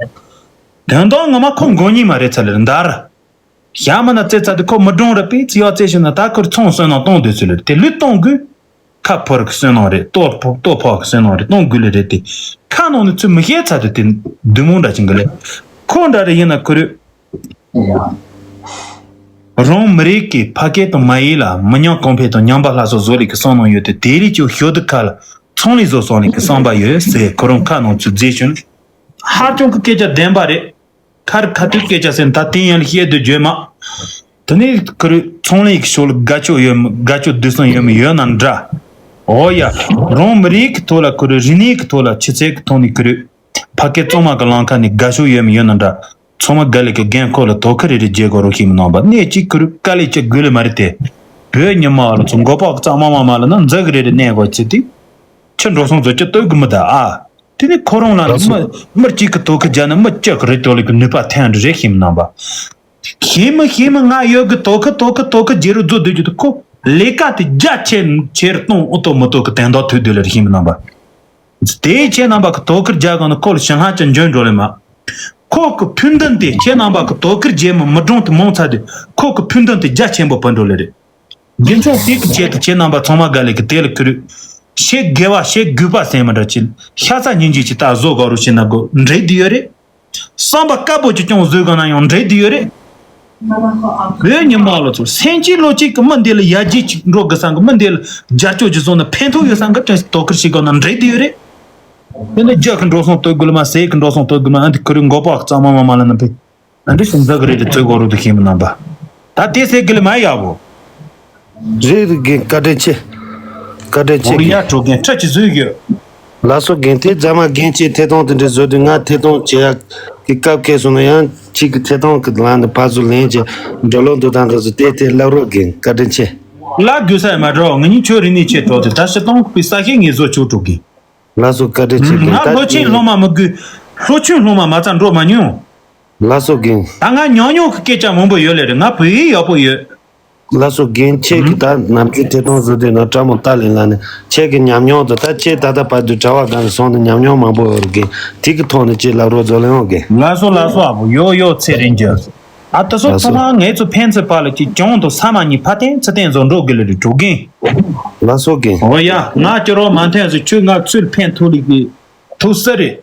དོན་དག་ངོ་མ་ཁོ་མགོ་གཉིས་མ་རེད་ཚ་ལེར་འདར། ཞག་མ་ན་རྩེ་ཚ་དུ་ཁོ་མི་སྒྲུང་ར་པས་ཚི་ཡག་རྩེ་ཤུ་ན་ད་ཁུར་ཚོང་སོན་ན་གཏོང་སྡོད་ཚུལ་ལེར་དེ་ལུས་གཏོང་དགོས། ཁ་ཕོར་གི་བསོད་ནམས་རེད། ལྟོ་ཕོ་ལྟོ་ཕོག་གི་བསོད་ནམས་རེད། གཏོང་དགོས་ལེ་རེད་དེ། ཁ་ནང་ནས་ཚུར་མི་ཤེས་ཚར་དུས་དེ་བདུད་མོ་འདྲ་ཅིག་གི་ལེ། ཁོ་འདྲ་རེ་ཡིན་ན་ཁོ་རེ། རང་མི་རིགས་ཀྱི་ཕ་སྐད་དང་མ་ཡིག་ལ་མི་ཉམས་གོང་འཕེལ་དང་ཉམས་པ་སླར་གསོ་བཟོ་ལེ་གི་བསམ་བློ་ཡོད་དེ་དེ་རིགས་ཀྱི་ཞོ་དུ་ཁ་ལ་ཚོང་ལས་བཟོ་སོང་ལེ་གི་བསམ་པ་ཡོད་ཟེར་ཁོ་རང་ཁ་ནང་ཚུར་རྫས་ཤུན། ཧ་ཅང་གི་སྐད་ཆ་བདེན་པ་རེད། ཁར་ཁ་ཐུག་སྐད་ཆ་ཟེར་ད་དེ་ཡན་ལ་བཤད་དུ་བརྗོད་མ། དེ་ནས་ཁུར་ཚོང་ལས་ཀྱི་ཕྱོགས་ལ་དགའ་ཕྱོགས་ཡོད་མི་དགའ་ཕྱོགས་དུས་སང་ཡོད་མི་ཡོད་ན་འདྲ། འོ་ཡ། རང་མི་རིགས་ཀྱི་ཐོག་ལ་ཁུར་རིག་གནས་ཀྱི་ཐོག་ལ་ཆུ་ཚད་ཀྱི་ཐོག་ནས་ཁུར་ཕ་སྐད་གཙང་མ་གི་ལམ་ཁ་ནས་དགའ་ཕྱོགས་ཡོད་མི་ཡོད་ན་འདྲ། ཚང་མ་དགའ་ལས་ཀྱི་རྒན་ཁོ་ལ་དོ་ཁུར་རེ་རེ་རྒྱལ་དགོས་རོགས་ཤིག་མི་གནང་པ་གནས་གཅིག་ཁུར་དཀའ་ལས་ཅི་དགོས་ལེ་མ་རེད་དེ། བོད་ཉི་མ་ལ་ཚོ་མགོ་པག་གཙང་མ་མ་མ་ལ་ན་འཛག་གི་རེ་རེ་གནས་དགོས་ཚེ་དེ། ཁྱི་འགྲོ་སོང་བཟོ་ཅི་ལྟོས་གི་མི་ད་ཨ། དེ་ནི་ཁོ་རང་ལ་ནི་མི་མི་གཅིག་གི་དོ་ཁུར་བརྒྱབ་ན་མི་གཅིག་གི་རེ་ལྟོས་ལེ་གི་ནུས་པ་ཐོན་རེ་རེ་ཤེས་མི་གནང་པ། ཤེས་མི་ཤེས་མི་ང་ཡོད་གི་དོ་ཁུར་དོ་ཁུར་དོ་ཁུར་རྒྱལ་རུ་རྫོགས་སྡོད་རྒྱུ་དུ་ཁོ་ལས་ཀ་དེ་རྒྱ་ཆེ་ཆེར་གཏོང་ཨོ་ཏོ་མི་ཏོ་གི་དན་རྟགས་ཐོས་སྡོད་ལེ་རེ་ཤེས་མི་གནང་པ། དེ་ཁྱེད་རྣམ་པ་གི་དོ་ཁུར་རྒྱག་གང་ན་ཁོ་ལ་ཞིང་ཧ་ཅང་འཇོན་འགྲོ་ལེ་མ། ཁོ་གི་ཕུགས་འདུན་དེ་ཁྱེད་རྣམ་པ་གི་དོ་ཁུར་རྒྱལ་མི་མི་གྲོང་དུ་མང་ཚ་དུས་ཁོ་གི་ཕུགས་འདུན་དེ་རྒྱ་ཆེན་པོ་བུད་འགྲོ་ལེ་རེད། རྒྱུ་མཚན་དེ་གི་ཆེད་དུ་ཁྱེད་རྣམ་པ་ཚང་མ་དགའ་ལེ་གི་དེ་ལ་ཁུར། ཤེས་དགེ་བ་ཤེས་དགོས་པ་སེམས་མི་འདྲ་ཅིག་ཤ་ཚ་སྙིང་རྗེ་ཅིག་ད་བཟོ་དགོས་རུ་ཞེ་ན་དགོས་འདྲེ་དུ་ཡོད་རེད། བསམ་པ་དཀར་པོ་ཅིག་ཀྱང་བཟོས་དགོས་ན་ཡང་འདྲེ་དུ་ཡོད་རེད། བོད་ཉི་མ་ལོ་ཚོ་སེམས་ཅན་ལོ་གཅིག་གི་མི་འདི་ལ་ཡར་རྒྱས་ཅིག་འགྲོ་དགོས་སམ་གི་མི་འདི་ལ་རྒྱབ་སྐྱོར་ཅིག་བཟོ་ན་ཕན་ཐོགས་ཡོད་སམ་གི་དྲན་དོ་ཁུར་ཞིག་དགོས་ན་འདྲེ་དུ་ཡོད་རེད། དེ་ནས་རྒྱ་གི་འགྲོ་སོང་སྟོད་དགོས་ལ་མ་ཟས་ཀྱི་འགྲོ་སོང་སྟོད་དགོས་ལ་ཨ་འདི་ཁུར་མགོ་པག་གཙང་མ་མ་མ་ལ་ན་ཕེ། ཨ་འདི་ཤིང་རྟ་གི་རེད་དེ་བཙོས་གོ་རུ་དུ་ཤེས་མི་རྣམ་པ། ད་དེ་ཟེར་གི་ལ་མ་ཡག་པོ། རེད་རེད་རྒན། བཀའ་དྲིན་ཆེ། བཀའ་དྲིན་ཆེ་རྒན། ཡ་གྲོགས་རྒན་ཁྲ་ཅི་བཟོས་ཡོད། ལགས་སོ་རྒན། དེ་རྫ་མ་རྒན་གྱིས་ཐད་གཏོང་དེ་འདྲ་བཟོས་དུས་ང་ཐད་གཏོང་བྱེད་ཡག་གི་སྐབས་འཁེལ་སོང་ན་ཡང་གཅིག་གི་ཐད་གཏོང་གི་ལམ་དུ་ཕར་ཚུར་ལེན་བྱས་འགྲོ་ལོག་འདུག་སྟངས་དེ་ཚོ་དེ་དེ་ལབ་རོགས་རྒན། བཀའ་དྲིན་ཆེ། ལབ་དགོས་ས་ཡ་མ་འགྲོ། ང་གཉིས་ཁྱོད་རིག་གནས་ཆེད་གྲོགས་དེ་ད་སྤྱིར་བཏང་པའི་ས་ཤེས་ངེས་བཟོ་ཆོག་གྲོགས་རྒན། ལགས་སོ། བཀའ་དྲིན་ཆེ་རྒན། ང་ད་ལྷོ་ཆེན་སློབ་མ་མི་དགོས། ལྷོ་ཆུང་སློབ་མ་མ་རྩ་འགྲོ་མ་མྱོང་། ལགས་སོ་རྒན། ད་ང་ཉོག་ཉོག་གི་སྐད་ཆ་མང་པོ་ཡོད་ལེ་རེད། ང་བོད་ཡིག་ཡག་པོ་ཡོད། ལགས་སོ། རྒན་ཁྱེད་ཀྱིས་ད་ནམ་རྒྱུན་ཐད་གཏོང་བཟོ་དུས་ན་བཀྲ་མོ་ཏཱ་ལའི་ལ་ནས་ཁྱེད་ཀྱི་ཉམས་མྱོང་དང་ད་ཁྱེད་ད་ལྟ་བར་དུ་གྲྭ་བ་སྒང་ལ་སོང་ནས་ཉམས་མྱོང་མང་པོ་ཡོད་རེད། རྒན་དེ་གི་ཐོག་ནས་ཁྱེད་ལབ་རོགས་མཛད་ལེ་ཡོང་། རྒན། ལགས་སོ་ལགས་སོ། ཨ་བོ་ཡོ་ཡོ་ཚེ་རིང་རྒྱལ། ཨ་ད་སོ་ལགས་ཚང་སོ། མ་ངེད་ཚོ་ཕན་ཚུན་བར་ལ་ཅིག་གྱོང་དང་ས་མ་ཉིད་ཕ་བརྟན་ཚུལ་བརྟན་བཟོ་འགྲོ་དགོས་ལེ་རེད་གྲོ་རྒན། ལགས་སོ་རྒན། འོ་ཡ་ང་སྐྱོ་རོགས་མ་འཐེན་ཟེར་ཁྱོད་ང་ཚུར་ཕན་ཐོགས་ལེ་གི་ཐུགས་སུ་རེད།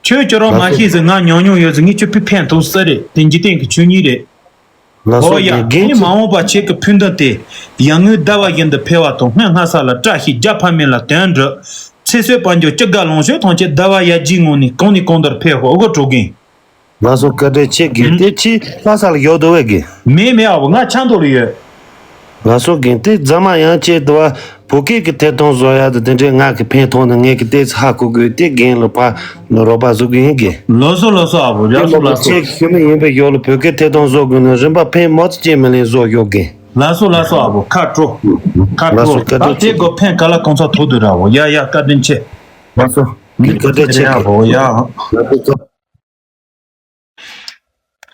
ཁྱོད་ཁྱོད་རང་མ་ཤེས་ཟེར་ང་ཉོ་ཉོ་ཡོད་ཟེར་ངས་ཁྱོད་ཕི་ཕན་ཐོགས་ས་རེད་དེ་འཇིག་རྟེན་གྱི་ཆོས་ཉིད་རེད། ལགས་སོ། ཨོ་ཡ་རྒན་ངས་མ་ཁྱེད་འོངས་པ་ཁྱེད་ཀྱི་ཕུགས་འདུན་དེ་ཡར་ངོའི་ཟླ་བ་བཞིན་དུ་འཕེལ་བ་དང་སྔོན་སྔ་ས་ལ་བཀྲ་ཤིས་རྒྱལ་ཕ་མེས་ལ་དོན་འགྲུབ། ཚེ་བསོད་དཔལ་འབྱོར་སྐྱིད་དགའ་ལོངས་སྤྱོད་ཐམས་ཅད་ཟླ་བ་ཡར་རྒྱས་ངང་ནས་གོང་ནས་གོང་དུ་འཕེལ་ཤོག་ཨོ་གོ་གྲོ་རྒན། ལགས་སོ། བཀའ་དྲིན་ཆེ་རྒན། དེ་ཁྱེད་ལྷ་ས་ལ་ཡོད་དོ་བས་རྒན། མེད་མེད་ཨ་བོ་ང་ཆབ་མདོ་ལ་ཡོད། ལགས་སོ་རྒན། དེ་རྫ་མ་ཡང་ཁྱེད་དུ་བ་བོད་སྐད་ཀྱི་ཐད་གཏོང་བཟོ་ཡ་དེ་དེ་འདྲའི་ང་གི་ཕན་ཐོགས་ནས་ངས་ཀྱི་ཏེ་ཚ་ཧ་གོ་དགོས་དེ་རྒན་ལ་ཕ་ལ་རོགས་པ་བཟོ་གི་ཡིན་རྒན། ལགས་སོ་ལགས་སོ་ཨ་བོ། ལགས་སོ་ལགས་སོ། ཁྱེད་ཀྱི་ཞུ་མི་ཡིན་པའི་ཡོ་ལ་བོད་སྐད་ཐད་གཏོང་བཟོ་དགོས་ན་རིན་པ་ཕན་མོ་ཙི་ཅེ་མི་ལེན་བཟོ་ཡོད་རྒན། ལགས་སོ་ལགས་སོ་ཨ་བོ་ཁ་དྲོ། ཁ་ལགས་སོ། དྲོ་བཀའ་ད་དྲིན་ཆེ། དེ་གོ་ཕན་ག་ལ་གོང་ཚ་ཐོག་ཏུ་ར་བོ་ཡ་ཡ་བཀའ་དྲིན་ཆེ། ལགས་སོ། འདི་བཀའ་དྲིན་ཆེ་ར་རྒན། བོ་ཡ། ལགས་སོ།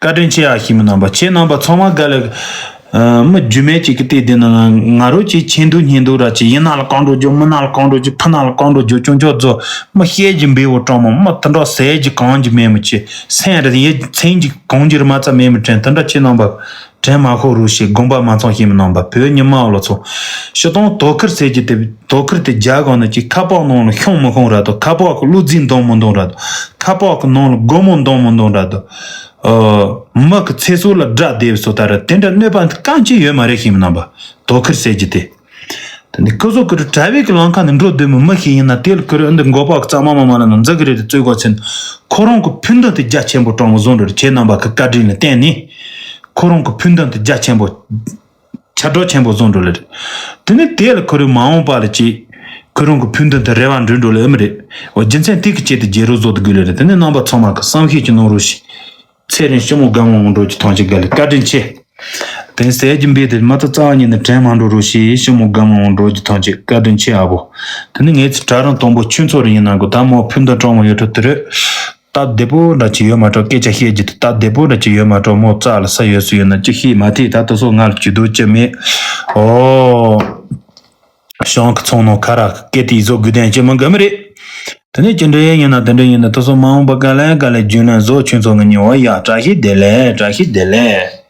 བཀའ་དྲིན་ཆེ་ཡ་ཞིག་མི་རྣམ་པ་ཁྱེད་རྣམ་པ་ཚང་མ་དགའ་ལེ། མི་རྒྱུས་མེད་ཅིག་གི་ལྟས་བསྡད་ན་ང་རོ་ཅིག་ཆེ་འདུག་སྙན་འདུག་ར་ཅིག་ཡིན་ན་ལ་གང་འགྲོ་རྒྱུ་མི་ན་ལ་གང་འགྲོ་རྒྱུ་ཕུ་ན་ལ་གང་འགྲོ་རྒྱུ་ཅུང་ཅོག་རྫོ་མི་ཤེས་ཀྱི་འབེལ་བོ་གྲོང་མོ་མི་དུ་འགྲོ་ཟས་ཀྱི་གང་གྱི་མེད་མི་ཆེ་སེམས་རེ་ཡེ་མཚན་གྱི་གང་གྱི་རི་མ་ཙམ་མེད་མི་དྲན་དུ་འདྲ་ཁྱེད་རྣམ་པ་དྲན་མ་ཤོར་རུ་ཞེས་དགོངས་པ་མ་ཚོམ་ཞིག་མི་རྣམ་པ་བོད་ཉི་མ་ལོ་ཚོ་ཤི་སྟོང་དོ་ཁུར་ཟེར་གྱི་དེ། དོ་ཁུར་དེ་རྒྱ་གང་ན་ཅིག་ཁ་པག་ནང་ལ་ཤོང་མི་ཤོང་ར་དོ། ཁ་པག་གི་བློ་རྫིས་འདང་མི་འདང་ར་དོ། ཁ་པག་གི་ནང་ལ་སྒོ་མོ་འདང་མི་འདང་ར་དོ། ཨ། མི་གི་ཚེ་སྲོག་ལ་དགྲ་བསྡད་པའི་སོ་ད་ར་དེ་འདྲ་གནོད་པ་འདི་གང་ཅི་ཡོད་མ་རེད་ཤིང་མི་རྣམ་པ། དོ་ཁུར་ཟེར་གྱི་དེ། དེ་ནི་ཁོ་ཚོ་ཀུ་རུ་གྲྭ་བའི་གི་ལམ་ཁ་ནས་འགྲོ་སྡོད་མི་མི་ཤེས་ཡིན་ན་དེ་ལ་ཀུ་རུ་ཨ་འདི་མགོ་པག་གི་རྩ་མ་མ་མ་ལ་ན་འཛག་གི་རེད་དེ་རྩོད་གོ་ཚེ་ན་ཁོ་རང་གི་ཕུགས་འདུན་དེ་རྒྱ་ཆེན་པོ་སྤྲང་མོ་བཟུང་འགྲོ་རེད་ཁྱེད་རྣམ་པ་གི་བཀའ་དྲིན་ལ་བརྟེན་ནས་ཁོ་རང་གི་ཕུགས་འདུན་དེ་རྒྱ་ཆེན་པོ། ཆ་འགྲོ་ཆེན་པོ་བཟོ་འགྲོ་ལེ་རེད། དེ་ནི་དེ་ལ་ཁོ་རའི་མ་འོངས་པ་ལ་ཅིག་ཁོ་རང་གི་ཕུགས་འདུན་དུ་རེ་བ་འགྲུལ་འགྲོ་ལེ་ཨེ་མི་རེད། འོ་རྒྱུ་མཚན་དེ་གི་ཆེད་དུ་རྒྱལ་རོགས་བཟོ་དུ་དགོས་ལེ་རེད། དེ་ནི་རྣམ་པ་ཚང་མ་གི་བསམ་ཤེས་ཀྱི་གནང་རོགས་ཤིག་ཚེ་རིང་ཞི་མོ་དགའ་མོ་འོང་འགྲོ་གི་ཐང་ཆེ་དགའ་ལེ་བཀའ་དྲིན་ཆེ། དེ་ཟས་ཀྱི་འབུལ་དེ་མ་ཐག་རྩ་བ་ཉིད་ནས་དྲན་མ་འགྲོ་རོགས་ཤིག་ཞི་མོ་དགའ་མོ་འོང་འགྲོ་གི་ཐང་ཆེ་བཀའ་དྲིན་ཆེ་ཨ་བོ། དེ་ནི་ངས་ཚེ་གྲྭ་རང་དང་པོ་ཁྱོད་ཚོ་རེ་ཡིན་ན་གོ་ད་མོ་ཕུགས་འདུན་སྤྲང་མོ་ཡོད་འགྲོ་དེ་རེད། སྟབས་བདེ་པོ་འདྲ་ཅིག་ཡོད་མ་གཏོགས་སྐད་ཆ་བཤད་རྒྱུ་དེ་སྟབས་བདེ་པོ་འདྲ་ཅིག་ཡོད་མ་གཏོགས་མོ་རྩ་ལ་ས་ཡོད་སུ་ཡོད་ན་ཅི་ཤེས་མ་ཐེ་ད་དེ་སོ་ང་ལ་ཇུས་གཏོགས་ཅི་མེད། ཨོ། ཤང་གི་ཚོང་ནང་ཁ་ར་སྐད་དེ་བཟོ་དགོས་དོན་ཅི་མི་འགའ་མི་རེད། དེ་ནས་ཅི་འདྲ་ཡིན་ཡིན་ན་དེ་འདྲ་ཡིན་ན་དེ་སོ་མ་འོངས་པ་ག་ལེ་ག་ལེ་རྒྱུན་ལ་བཟོ་ཆུང་ཚོ་ངི་ཉི་འོ་ཡ་བཀྲ་ཤིས་བདེ་ལེགས་བཀྲ་ཤིས་བདེ་ལེགས།